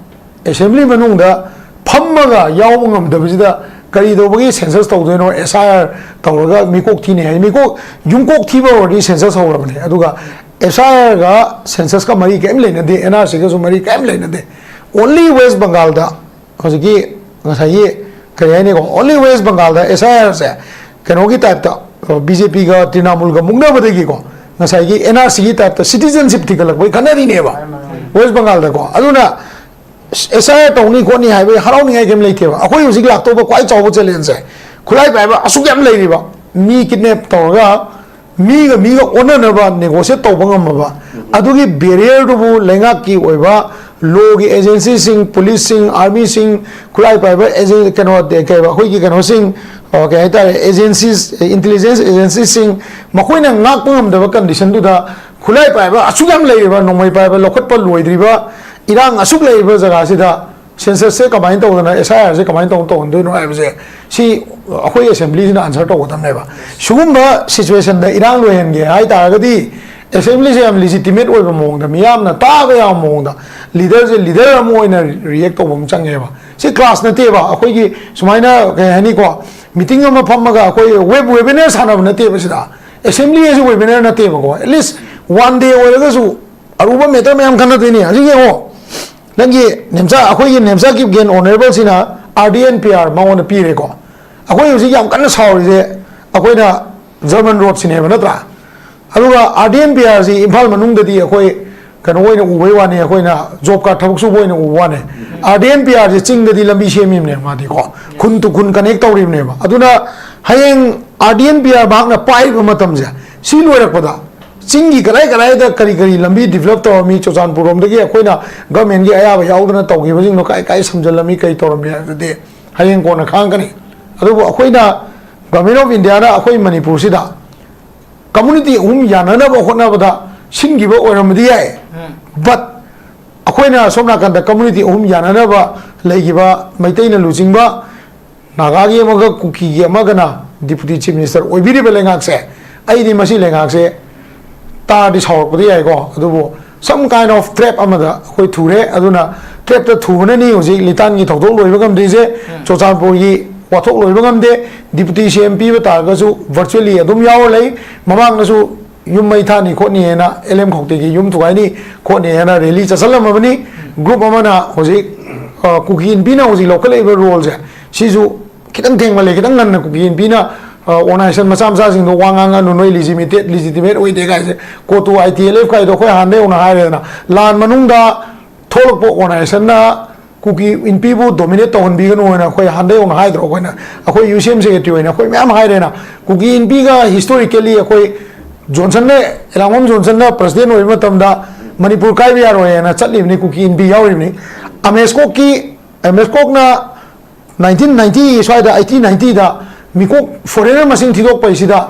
ꯑꯦꯁꯦꯝꯕ꯭ꯂꯤ ꯃꯅꯨꯡꯗ ꯐꯝꯃꯒ ꯌꯥꯎꯕ ꯉꯝꯗꯕꯁꯤꯗ ꯀꯔꯤ ꯇꯧꯕꯒꯤ ꯁꯦꯟꯁꯁ ꯇꯧꯗꯣꯏꯅꯣ? ꯑꯦꯁ ꯑꯥꯏ ꯑꯥꯔ ꯇꯧꯔꯒ ꯃꯤꯀꯣꯛ ꯊꯤꯅꯤ ꯍꯥꯏ꯫ ꯃꯤꯀꯣꯛ, ꯌꯨꯝꯀꯣꯛ ꯊꯤꯕ ꯑꯣꯏꯔꯗꯤ ꯁꯦꯟꯁꯁ ꯍꯧꯔꯕꯅꯦ꯫ ꯑꯗꯨꯒ ꯑꯦꯁ ꯑꯥꯏ ꯑꯥꯔꯒ ꯁꯦꯟꯁꯁꯀ ꯃꯔꯤ ꯀꯔꯤꯝ ꯂꯩꯅꯗꯦ, ꯑꯦꯟ ꯑꯥꯔ ꯁꯤꯒꯁꯨ ꯃꯔꯤ ꯀꯔꯤꯝ ꯂꯩꯅꯗꯦ꯫ ꯑꯣꯟꯂꯤ ꯋꯦꯁ ꯕꯪꯒꯥꯜꯗ ꯍꯧꯖꯤꯛꯀꯤ ꯉꯁꯥꯏꯒꯤ ꯀꯔꯤ ꯍꯥꯏꯅꯤꯀꯣ, ꯑꯣꯟꯂꯤ ꯋꯦꯁ ꯕꯪꯒꯥꯜꯗ ꯑꯦꯁ ꯑꯥꯏ ꯑꯥꯔꯁꯦ ꯀꯩꯅꯣꯒꯤ ꯇꯥꯏꯞꯇ, ꯕꯤ ꯖꯦ ꯄꯤꯒ ꯇ꯭ꯔꯤꯅꯥꯃꯨꯜꯒ ꯃꯨꯛꯅꯕꯗꯒꯤꯀꯣ, ꯉꯁꯥꯏꯒꯤ ꯑꯦꯟ ꯑꯥꯔ ꯁꯤꯒꯤ ꯇꯥꯏꯞꯇ ꯁꯤꯇꯤꯖꯟꯁꯤꯞ ꯊꯤꯒꯠꯂꯛꯄꯒꯤ ꯈꯟꯅꯔꯤꯅꯦꯕ ꯋꯦꯁ ꯕꯪꯒꯥꯜꯗꯀꯣ꯫ ꯑꯗꯨꯅ ꯑꯦꯁ ꯑꯥꯏ ꯑꯥꯔ ꯇꯧꯅꯤ ꯈꯣꯠꯅꯤ ꯍꯥꯏꯕꯒꯤ ꯍꯔꯥꯎꯅꯤꯡꯉꯥꯏ ꯀꯩꯝ ꯂꯩꯇꯦꯕ꯫ ꯑꯩꯈꯣꯏ ꯍꯧꯖꯤꯛ ꯂꯥꯛꯇꯧꯕ ꯈ꯭ꯋꯥꯏ ꯆꯥꯎꯕ ꯆꯦꯂꯦꯟꯖꯁꯦ ꯈꯨꯠꯂꯥꯏ ꯄꯥꯏꯕ ꯑꯁꯨꯛ ꯌꯥꯝ ꯂꯩꯔꯤꯕ, ꯃꯤ ꯀꯤꯗꯅꯦꯞ ꯇꯧꯔꯒ ꯃꯤꯒ ꯃꯤꯒ ꯑꯣꯟꯅꯅꯕ ꯅꯦꯒꯣꯁꯤꯌꯦꯠ ꯇꯧꯕ ꯉꯝꯃꯕ, ꯑꯗꯨꯒꯤ ꯕꯦꯔꯤꯌꯔꯗꯨꯕꯨ ꯂꯩꯉꯥꯛꯀꯤ ꯑꯣꯏꯕ ꯂꯣꯒꯤ ꯑꯦꯖꯦꯟꯁꯤꯁꯤꯡ, ꯄꯨꯂꯤꯁꯁꯤꯡ, ꯑꯥꯔꯃꯤꯁꯤꯡ, ꯈꯨꯠꯂꯥꯏ ꯄꯥꯏꯕ ꯑꯦꯖꯦꯟ-, ꯀꯩꯅꯣ, ꯀꯩ ꯍꯥꯏꯕ, ꯑꯩꯈꯣꯏꯒꯤ ꯀꯩꯅꯣꯁꯤꯡ, ꯑ, ꯀꯩ ꯍꯥꯏꯇꯥꯔꯦ, ꯑꯦꯖꯦꯟꯁꯤꯁ, ꯏꯟꯇꯦꯂꯤꯖꯦꯟꯁ ꯑꯦꯖꯦꯟꯁꯤꯁꯤꯡ, ꯃꯈꯣꯏꯅ ꯉꯥꯛꯄ ꯉꯝꯗꯕ ꯀꯟꯗꯤꯁꯟꯗꯨꯗ ꯈꯨꯠꯂꯥꯏ ꯄꯥꯏꯕ ꯑꯁꯨꯛ ꯌꯥꯝ ꯂꯩꯔꯤꯕ, ꯅꯣꯡꯃꯩ ꯄꯥꯏꯕ ꯂꯧꯈꯠꯄ ꯂꯣꯏꯗ꯭ꯔꯤꯕ, ꯏꯔꯥꯡ ꯑꯁꯨꯛ ꯂꯩꯔꯤꯕ ꯖꯒꯥꯁꯤꯗ ꯁꯦꯟꯁꯁꯁꯦ ꯀꯃꯥꯏꯅ ꯇꯧꯗꯅ, ꯑꯦꯁ ꯑꯥꯏ ꯑꯥꯔꯁꯦ ꯀꯃꯥꯏꯅ ꯇꯧꯗꯅ ꯇꯧꯍꯟꯗꯣꯏꯅꯣ ꯍꯥꯏꯕꯁꯦ, ꯁꯤ ꯑꯩꯈꯣꯏ ꯑꯦꯁꯦꯝꯕ꯭ꯂꯤꯁꯤꯅ ꯑꯟꯁꯔ ꯇꯧꯒꯗꯕꯅꯦꯕ꯫ ꯁꯤꯒꯨꯝꯕ ꯁꯤꯆꯨꯋꯦꯁꯟꯗ ꯏꯔꯥꯡ ꯂꯣꯏꯍꯟꯒꯦ ꯍꯥꯏ ꯇꯥꯔꯒꯗꯤ, ꯑꯦꯁꯦꯝꯕ꯭ꯂꯤꯁꯦ ꯌꯥꯝ ꯂꯤꯖꯤꯇꯤꯃꯦꯠ ꯑꯣꯏꯕ ꯃꯑꯣꯡꯗ, ꯃꯤꯌꯥꯝꯅ ꯇꯥꯕ ꯌꯥꯕ ꯃꯑꯣꯡꯗ, ꯂꯤꯗꯔꯁꯦ ꯂꯤꯗꯔ ꯑꯃ ꯑꯣꯏꯅ ꯔꯤꯌꯦꯛ ꯇꯧꯕ ꯑꯃ ꯆꯪꯉꯦꯕ꯫ ꯁꯤ ꯀ꯭ꯂꯥꯁ ꯅꯠꯇꯦꯕ, ꯑꯩꯈꯣꯏꯒꯤ ꯁꯨꯃꯥꯏꯅ, ꯀꯩ ꯍꯥꯏꯅꯤꯀꯣ, ꯃꯤꯇꯤꯡ ꯑꯃ ꯐꯝꯃꯒ ꯑꯩꯈꯣꯏ ꯋꯦꯕ ꯋꯦꯕꯤꯅꯔ ꯁꯥꯟꯅꯕ ꯅꯠꯇꯦꯕ ꯁꯤꯗ꯫ ꯑꯦꯁꯦꯝꯕ꯭ꯂꯤ ꯍꯥꯏꯁꯦ ꯋꯦꯕꯤꯅꯔ ꯅꯠꯇꯦꯕꯀꯣ꯫ ꯑꯦꯠꯂꯤꯁ ꯋꯥꯟ ꯗꯦ ꯑꯣꯏꯔꯒꯁꯨ ꯑꯔꯨꯕ ꯃꯦꯇꯔ ꯃꯌꯥꯝ ꯈꯟꯅꯗꯣꯏꯅꯦ꯫ ꯍꯧꯖꯤꯛ ꯌꯦꯡꯉꯣ, ꯅꯪꯒꯤ ꯅꯦꯝꯆꯥ, ꯑꯩꯈꯣꯏꯒꯤ ꯅꯦꯝꯆꯥ ꯀꯤꯞꯒꯦꯟ ꯑꯣꯅꯔꯦꯕꯜꯁꯤꯅ R D N P R ꯃꯉꯣꯟꯗ ꯄꯤꯔꯦꯀꯣ꯫ ꯑꯩꯈꯣꯏ ꯍꯧꯖꯤꯛ ꯌꯥꯝ ꯀꯟꯅ ꯁꯥꯎꯔꯤꯁꯦ ꯑꯩꯈꯣꯏꯅ ꯖꯔꯃꯟ ꯔꯣꯗꯁꯤꯅꯦꯕ, ꯅꯠꯇ꯭ꯔꯥ? ꯑꯗꯨꯒ ꯑꯥꯔ ꯗꯤ ꯑꯦꯟ ꯄꯤ ꯑꯥꯔꯁꯤ ꯏꯝꯐꯥꯜ ꯃꯅꯨꯡꯗꯗꯤ ꯑꯩꯈꯣꯏ ꯀꯩꯅꯣ ꯑꯣꯏꯅ ꯎꯕꯩ ꯋꯥꯅꯤ, ꯑꯩꯈꯣꯏꯅ ꯖꯣꯕ ꯀꯥꯔꯗ ꯊꯕꯛ ꯁꯨꯕ ꯑꯣꯏꯅ ꯎꯕ ꯋꯥꯅꯤ꯫ ꯑꯥꯔ ꯗꯤ ꯑꯦꯟ ꯄꯤ ꯑꯥꯔꯁꯤ ꯆꯤꯡꯗꯗꯤ ꯂꯝꯕꯤ ꯁꯦꯝꯃꯤꯕꯅꯦ ꯃꯥꯗꯤꯀꯣ, ꯈꯨꯟ ꯇꯨ ꯈꯨꯟ ꯀꯅꯦꯛ ꯇꯧꯔꯤꯕꯅꯦꯕ꯫ ꯑꯗꯨꯅ ꯍꯌꯦꯡ R D N P R ꯃꯍꯥꯛꯅ ꯄꯥꯏꯔꯤꯕ ꯃꯇꯝꯁꯦ, ꯁꯤ ꯂꯣꯏꯔꯛꯄꯗ ꯆꯤꯡꯒꯤ ꯀꯗꯥꯏ ꯀꯗꯥꯏꯗ ꯀꯔꯤ ꯀꯔꯤ ꯂꯝꯕꯤ ꯗꯤꯕꯂꯞ ꯇꯧꯔꯝꯃꯤ, ꯆꯨꯔꯆꯥꯟꯄꯨꯔ ꯔꯣꯝꯗꯒꯤ ꯑꯩꯈꯣꯏꯅ ꯒꯚꯔꯟꯃꯦꯟꯒꯤ ꯑꯌꯥꯕ ꯌꯥꯎꯗꯅ ꯇꯧꯈꯤꯕꯁꯤꯡꯗꯣ ꯀꯥꯏ ꯀꯥꯏ ꯁꯝꯖꯜꯂꯝꯃꯤ, ꯀꯔꯤ ꯇꯧꯔꯝꯃꯤ ꯍꯥꯏꯕꯗꯨꯗꯤ ꯍꯌꯦꯡ ꯀꯣꯟꯅ ꯈꯪꯉꯛꯀꯅꯤ꯫ ꯑꯗꯨꯕꯨ ꯑꯩꯈꯣꯏꯅ, ꯒꯚꯔꯟꯃꯦꯟ ꯑꯣꯐ ꯏꯟꯗꯤꯌꯥꯅ ꯑꯩꯈꯣꯏ ꯃꯅꯤꯄꯨꯔꯁꯤꯗ ꯀꯝꯃꯨꯅꯤꯇꯤ ꯑꯍꯨꯝ ꯌꯥꯅꯅꯕ ꯍꯣꯠꯅꯕꯗ ꯁꯤꯟꯈꯤꯕ ꯑꯣꯏꯔꯝꯕꯗꯤ ꯌꯥꯏ, ꯕꯠ ꯑꯩꯈꯣꯏꯅ ꯁꯣꯝ ꯅꯥꯀꯟꯗ ꯀꯝꯃꯨꯅꯤꯇꯤ ꯑꯍꯨꯝ ꯌꯥꯅꯅꯕ ꯂꯩꯈꯤꯕ, ꯃꯩꯇꯩꯅ ꯂꯨꯆꯤꯡꯕ, ꯅꯥꯒꯥꯒꯤ ꯑꯃꯒ ꯀꯨꯀꯤꯒꯤ ꯑꯃꯒꯅ ꯗꯤꯄꯨꯇꯤ ꯆꯤꯐ ꯃꯤꯅꯤꯁꯇꯔ ꯑꯣꯏꯕꯤꯔꯤꯕ ꯂꯩꯉꯥꯛꯁꯦ, ꯑꯩꯗꯤ ꯃꯁꯤ ꯂꯩꯉꯥꯛꯁꯦ ꯇꯥꯔꯗꯤ ꯁꯥꯎꯔꯛꯄꯗꯤ ꯌꯥꯏꯀꯣ, ꯑꯗꯨꯕꯨ some kind of trap ꯑꯃꯗ ꯑꯩꯈꯣꯏ ꯊꯨꯔꯦ꯫ ꯑꯗꯨꯅ ꯇ꯭ꯔꯦꯞꯇ ꯊꯨꯕꯅꯅꯤ ꯍꯧꯖꯤꯛ ꯂꯤꯇꯥꯟꯒꯤ ꯊꯧꯗꯣꯛ ꯂꯣꯏꯕ ꯉꯝꯗ꯭ꯔꯤꯁꯦ, ꯆꯨꯔꯆꯥꯟꯄꯨꯔꯒꯤ ꯋꯥꯊꯣꯛ ꯂꯣꯏꯕ ꯉꯝꯗꯦ꯫ ꯗꯤꯄꯨꯇꯤ ꯁꯤ ꯑꯦꯝ ꯄꯤꯕ ꯇꯥꯔꯒꯁꯨ ꯚꯔꯆꯨꯋꯦꯜꯂꯤ ꯑꯗꯨꯝ ꯌꯥꯎꯔ ꯂꯩ꯫ ꯃꯃꯥꯡꯗꯁꯨ ꯌꯨꯝ ꯃꯩ ꯊꯥꯅꯤ ꯈꯣꯠꯅꯤ ꯍꯥꯏꯅ, ꯑꯦꯜ ꯑꯦꯝ ꯈꯧꯇꯦꯛꯀꯤ ꯌꯨꯝ ꯊꯨꯒꯥꯏꯅꯤ ꯈꯣꯠꯅꯤ ꯍꯥꯏꯅ ꯔꯦꯂꯤ ꯆꯠꯁꯜꯂꯝꯃꯕꯅꯤ꯫ ꯒ꯭ꯔꯨꯞ ꯑꯃꯅ ꯍꯧꯖꯤꯛ, ꯑ, ꯀꯨꯀꯤ ꯏꯟꯄꯤꯅ ꯍꯧꯖꯤꯛ ꯂꯧꯈꯠꯂꯛꯏꯕ ꯔꯣꯜꯁꯦ, ꯁꯤꯁꯨ ꯈꯤꯇꯪ ꯊꯦꯡꯃꯜꯂꯦ꯫ ꯈꯤꯇꯪ ꯉꯟꯅ ꯀꯨꯀꯤ ꯏꯟꯄꯤꯅ, ꯑ, ꯑꯣꯔꯒꯅꯥꯏꯖꯦꯁꯟ ꯃꯆꯥ ꯃꯆꯥꯁꯤꯡꯗꯣ ꯋꯥ ꯉꯥꯡꯉꯅꯨ, ꯅꯣꯏ ꯂꯤꯖꯤꯇꯤꯃꯦꯠ ꯑꯣꯏꯗꯦ ꯀꯥꯏꯁꯦ, ꯀꯣꯇꯨ, ꯑꯥꯏ ꯇꯤ ꯑꯦꯜ ꯑꯦꯐ ꯀꯥꯏꯗꯣ ꯑꯩꯈꯣꯏ ꯍꯥꯟꯅꯗꯩ ꯍꯧꯅ ꯍꯥꯏꯔꯦꯗꯅ꯫ ꯂꯥꯟ ꯃꯅꯨꯡꯗ ꯊꯣꯛꯂꯛꯄ ꯑꯣꯔꯒꯅꯥꯏꯖꯦꯁꯟꯅ ꯀꯨꯀꯤ ꯏꯟꯄꯤꯕꯨ ꯗꯣꯃꯤꯅꯦꯠ ꯇꯧꯍꯟꯕꯤꯒꯅꯨ ꯍꯥꯏꯅ ꯑꯩꯈꯣꯏ ꯍꯥꯟꯅꯗꯩ ꯍꯧꯅ ꯍꯥꯏꯗ꯭ꯔꯣ? ꯑꯩꯈꯣꯏꯅ, ꯑꯩꯈꯣꯏ ꯌꯨ ꯁꯤ ꯑꯦꯝ ꯁꯦꯀ꯭ꯔꯦꯇꯔꯤ ꯑꯣꯏꯅ ꯑꯩꯈꯣꯏ ꯃꯌꯥꯝ ꯍꯥꯏꯔꯦꯅ꯫ ꯀꯨꯀꯤ ꯏꯟꯄꯤꯒ ꯍꯤꯁꯇꯣꯔꯤꯀꯦꯜꯂꯤ ꯑꯩꯈꯣꯏ ꯖꯣꯟꯁꯟꯅ, ꯏꯔꯥꯡꯕꯝ ꯖꯣꯟꯁꯟꯅ ꯄ꯭ꯔꯁꯤꯗꯦꯟ ꯑꯣꯏꯕ ꯃꯇꯝꯗ ꯃꯅꯤꯄꯨꯔ ꯀꯥꯏꯕ ꯌꯥꯔꯣꯏ ꯍꯥꯏꯅ ꯆꯠꯂꯤꯕꯅꯤ ꯀꯨꯀꯤ ꯏꯟꯄꯤ ꯌꯥꯎꯔꯤꯕꯅꯤ꯫ ꯑꯃꯦꯁꯀꯣꯛꯀꯤ, ꯑꯃꯦꯁꯀꯣꯛꯅ ꯅꯥꯏꯟꯇꯤꯟ ꯅꯥꯏꯟꯇꯤ ꯁ꯭ꯋꯥꯏꯗ, ꯑꯩꯠꯇꯤ ꯅꯥꯏꯟꯇꯤꯗ ꯃꯤꯀꯣꯛ ꯐꯣꯔꯦꯅꯔ ꯃꯁꯤꯡ ꯊꯤꯗꯣꯛꯄꯁꯤꯗ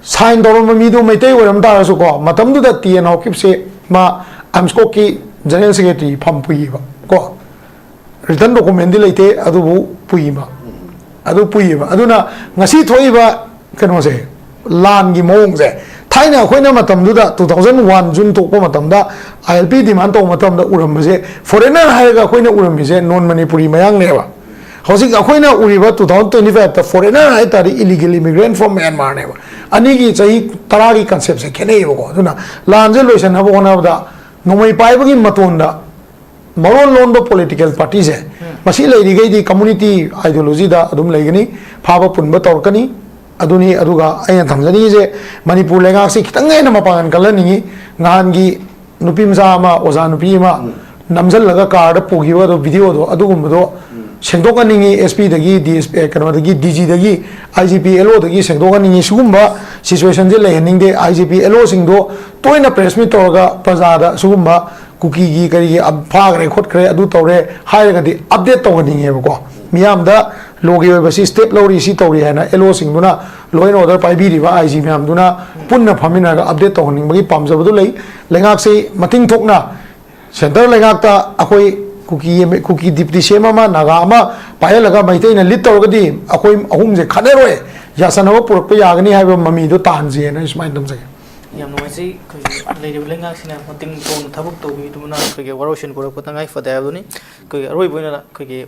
ꯁꯥꯏꯟ ꯇꯧꯔꯝꯕ ꯃꯤꯗꯨ ꯃꯩꯇꯩ ꯑꯣꯏꯔꯝ ꯇꯥꯔꯁꯨꯀꯣ, ꯃꯇꯝꯗꯨꯗ ꯇꯤ ꯑꯦꯟ ꯍꯣꯀꯤꯞꯁꯦ ꯃꯥ ꯑꯝꯁꯀꯣꯛꯀꯤ ꯖꯦꯅꯔꯦꯜ ꯁꯦꯀ꯭ꯔꯦꯇꯔꯤ ꯐꯝ ꯄꯨꯏꯌꯦꯕ ꯀꯣ꯫ ꯔꯤꯇꯟ ꯗꯣꯀꯨꯃꯦꯟꯗꯤ ꯂꯩꯇꯦ, ꯑꯗꯨꯕꯨ ꯄꯨꯏꯃ, ꯑꯗꯨ ꯄꯨꯏꯌꯦꯕ꯫ ꯑꯗꯨꯅ ꯉꯁꯤ ꯊꯣꯛꯏꯕ ꯀꯩꯅꯣꯁꯦ, ꯂꯥꯟꯒꯤ ꯃꯑꯣꯡꯁꯦ, ꯊꯥꯏꯅ ꯑꯩꯈꯣꯏꯅ ꯃꯇꯝꯗꯨꯗ, ꯇꯨ ꯊꯥꯎꯖꯟ ꯋꯥꯟ ꯖꯨꯟ ꯊꯣꯛꯄ ꯃꯇꯝꯗ, ꯑꯥꯏ ꯑꯦꯜ ꯄꯤ ꯗꯤꯃꯥꯟ ꯇꯧꯕ ꯃꯇꯝꯗ ꯎꯔꯝꯕꯁꯦ, ꯐꯣꯔꯦꯅꯔ ꯍꯥꯏꯔꯒ ꯑꯩꯈꯣꯏꯅ ꯎꯔꯝꯃꯤꯁꯦ ꯅꯣꯟ ꯃꯅꯤꯄꯨꯔꯤ ꯃꯌꯥꯡꯅꯦꯕ꯫ ꯍꯧꯖꯤꯛ ꯑꯩꯈꯣꯏꯅ ꯎꯔꯤꯕ ꯇꯨ ꯊꯥꯎꯖꯟ ꯇ꯭ꯋꯦꯟꯇꯤ ꯐꯥꯏꯚꯇ ꯐꯣꯔꯦꯅꯔ ꯍꯥꯏ ꯇꯥꯔꯗꯤ ꯏꯂꯤꯒꯦꯜ ꯏꯃꯤꯒ꯭ꯔꯦꯟ ꯐ꯭ꯔꯣꯝ ꯃ꯭ꯌꯥꯟꯃꯥꯔꯅꯦꯕ꯫ ꯑꯅꯤꯒꯤ ꯆꯍꯤ ꯇꯔꯥꯒꯤ ꯀꯟꯁꯦꯞꯁꯦ ꯈꯦꯠꯅꯩꯌꯦꯕꯀꯣ꯫ ꯑꯗꯨꯅ ꯂꯥꯟꯁꯦ ꯂꯣꯏꯁꯟꯅꯕ ꯍꯣꯠꯅꯕꯗ ꯅꯣꯡꯃꯩ ꯄꯥꯏꯕꯒꯤ ꯃꯇꯣꯟꯗ ꯃꯔꯣꯟ ꯂꯣꯟꯕ ꯄꯣꯂꯤꯇꯤꯀꯦꯜ ꯄꯥꯔꯇꯤꯁꯦ, ꯃꯁꯤ ꯂꯩꯔꯤꯈꯩꯗꯤ ꯀꯝꯃꯨꯅꯤꯇꯤ ꯑꯥꯏꯗꯤꯌꯣꯂꯣꯖꯤꯗ ꯑꯗꯨꯝ ꯂꯩꯒꯅꯤ, ꯐꯥꯕ ꯄꯨꯟꯕ ꯇꯧꯔꯛꯀꯅꯤ꯫ ꯑꯗꯨꯅꯤ꯫ ꯑꯗꯨꯒ ꯑꯩꯅ ꯊꯝꯖꯅꯤꯡꯉꯤꯁꯦ, ꯃꯅꯤꯄꯨꯔ ꯂꯩꯉꯥꯛꯁꯤ ꯈꯤꯇꯪ ꯍꯦꯟꯅ ꯃꯄꯥꯡꯒꯜ ꯀꯜꯍꯟꯅꯤꯡꯉꯤ꯫ ꯅꯍꯥꯟꯒꯤ ꯅꯨꯄꯤ ꯃꯆꯥ ꯑꯃ, ꯑꯣꯖꯥ ꯅꯨꯄꯤ ꯑꯃ ꯅꯝꯁꯤꯜꯂꯒ ꯀꯥꯔꯗ ꯄꯨꯈꯤꯕ ꯑꯗꯣ, ꯚꯤꯗꯤꯑꯣꯗꯣ, ꯑꯗꯨꯒꯨꯝꯕꯗꯣ ꯁꯦꯡꯗꯣꯛꯍꯟꯅꯤꯡꯉꯤ꯫ ꯑꯦꯁ ꯄꯤꯗꯒꯤ, ꯗꯤ ꯑꯦꯁ ꯄꯤ, ꯀꯩꯅꯣꯗꯒꯤ, ꯗꯤ ꯖꯤꯗꯒꯤ, ꯑꯥꯏ ꯖꯤ ꯄꯤ, ꯑꯦꯜ ꯑꯣꯗꯒꯤ ꯁꯦꯡꯗꯣꯛꯍꯟꯅꯤꯡꯉꯤ꯫ ꯁꯤꯒꯨꯝꯕ ꯁꯤꯆꯨꯋꯦꯁꯟꯁꯦ ꯂꯩꯍꯟꯅꯤꯡꯗꯦ꯫ ꯑꯥꯏ ꯖꯤ ꯄꯤ, ꯑꯦꯜ ꯑꯣꯁꯤꯡꯗꯣ ꯇꯣꯏꯅ ꯄ꯭ꯔꯦꯁ ꯃꯤꯠ ꯇꯧꯔꯒ ꯄ꯭ꯔꯖꯥꯗ ꯁꯤꯒꯨꯝꯕ ꯀꯨꯀꯤꯒꯤ ꯀꯔꯤꯒꯤ ꯑꯞ-, ꯐꯥꯈ꯭ꯔꯦ ꯈꯣꯠꯈ꯭ꯔꯦ ꯑꯗꯨ ꯇꯧꯔꯦ ꯍꯥꯏꯔꯒꯗꯤ ꯑꯞꯗꯦꯠ ꯇꯧꯍꯟꯅꯤꯡꯉꯦꯕꯀꯣ꯫ ꯃꯤꯌꯥꯝꯗ ꯂꯣꯒꯤ ꯑꯣꯏꯕ ꯁꯤ ꯁ꯭ꯇꯦꯞ ꯂꯧꯔꯤ, ꯁꯤ ꯇꯧꯔꯤ ꯍꯥꯏꯅ ꯑꯦꯜ ꯑꯣꯁꯤꯡꯗꯨꯅ, ꯂꯣ ꯑꯦꯟ ꯑꯣꯔꯗꯔ ꯄꯥꯏꯕꯤꯔꯤꯕ ꯑꯥꯏ ꯖꯤ ꯃꯌꯥꯝꯗꯨꯅ ꯄꯨꯟꯅ ꯐꯝꯃꯤꯟꯅꯔꯒ ꯑꯞꯗꯦꯠ ꯇꯧꯍꯟꯅꯤꯡꯕꯒꯤ ꯄꯥꯝꯖꯕꯗꯨ ꯂꯩ꯫ ꯂꯩꯉꯥꯛꯁꯤ ꯃꯇꯤꯡ ꯊꯣꯛꯅ ꯁꯦꯟꯇꯔ ꯂꯩꯉꯥꯛꯇ ꯑꯩꯈꯣꯏ ꯀꯨꯀꯤ, ꯀꯨꯀꯤ ꯗꯤꯄꯨꯇꯤ ꯁꯤ ꯑꯦꯝ ꯑꯃ, ꯅꯥꯒꯥ ꯑꯃ ꯄꯥꯏꯍꯜꯂꯒ ꯃꯩꯇꯩꯅ ꯂꯤꯠ ꯇꯧꯔꯒꯗꯤ ꯑꯩꯈꯣꯏ ꯑꯍꯨꯝꯁꯦ ꯈꯠꯅꯔꯣꯏ, ꯌꯥꯁꯟꯅꯕ ꯄꯨꯔꯛꯄ ꯌꯥꯒꯅꯤ ꯍꯥꯏꯕ ꯃꯃꯤꯗꯣ ꯇꯥꯍꯟꯁꯦꯅ ꯑꯩ ꯁꯨꯃꯥꯏꯅ ꯊꯝꯖꯒꯦ꯫ ꯌꯥꯝ ꯅꯨꯡꯉꯥꯏꯖꯩ꯫ ꯑꯩꯈꯣꯏꯒꯤ ꯂꯩꯔꯤꯕ ꯂꯩꯉꯥꯛꯁꯤꯅ ꯃꯇꯤꯡ ꯊꯣꯛꯅ ꯊꯕꯛ ꯇꯧꯕꯤꯗꯨꯅ ꯑꯩꯈꯣꯏꯒꯤ ꯋꯥꯔꯣꯏꯁꯤꯟ ꯄꯨꯔꯛꯄ ꯇꯉꯥꯏ ꯐꯗꯦ ꯍꯥꯏꯕꯗꯨꯅꯤ꯫ ꯑꯩꯈꯣꯏꯒꯤ ꯑꯔꯣꯏꯕ ꯑꯣꯏꯅ ꯑꯩꯈꯣꯏꯒꯤ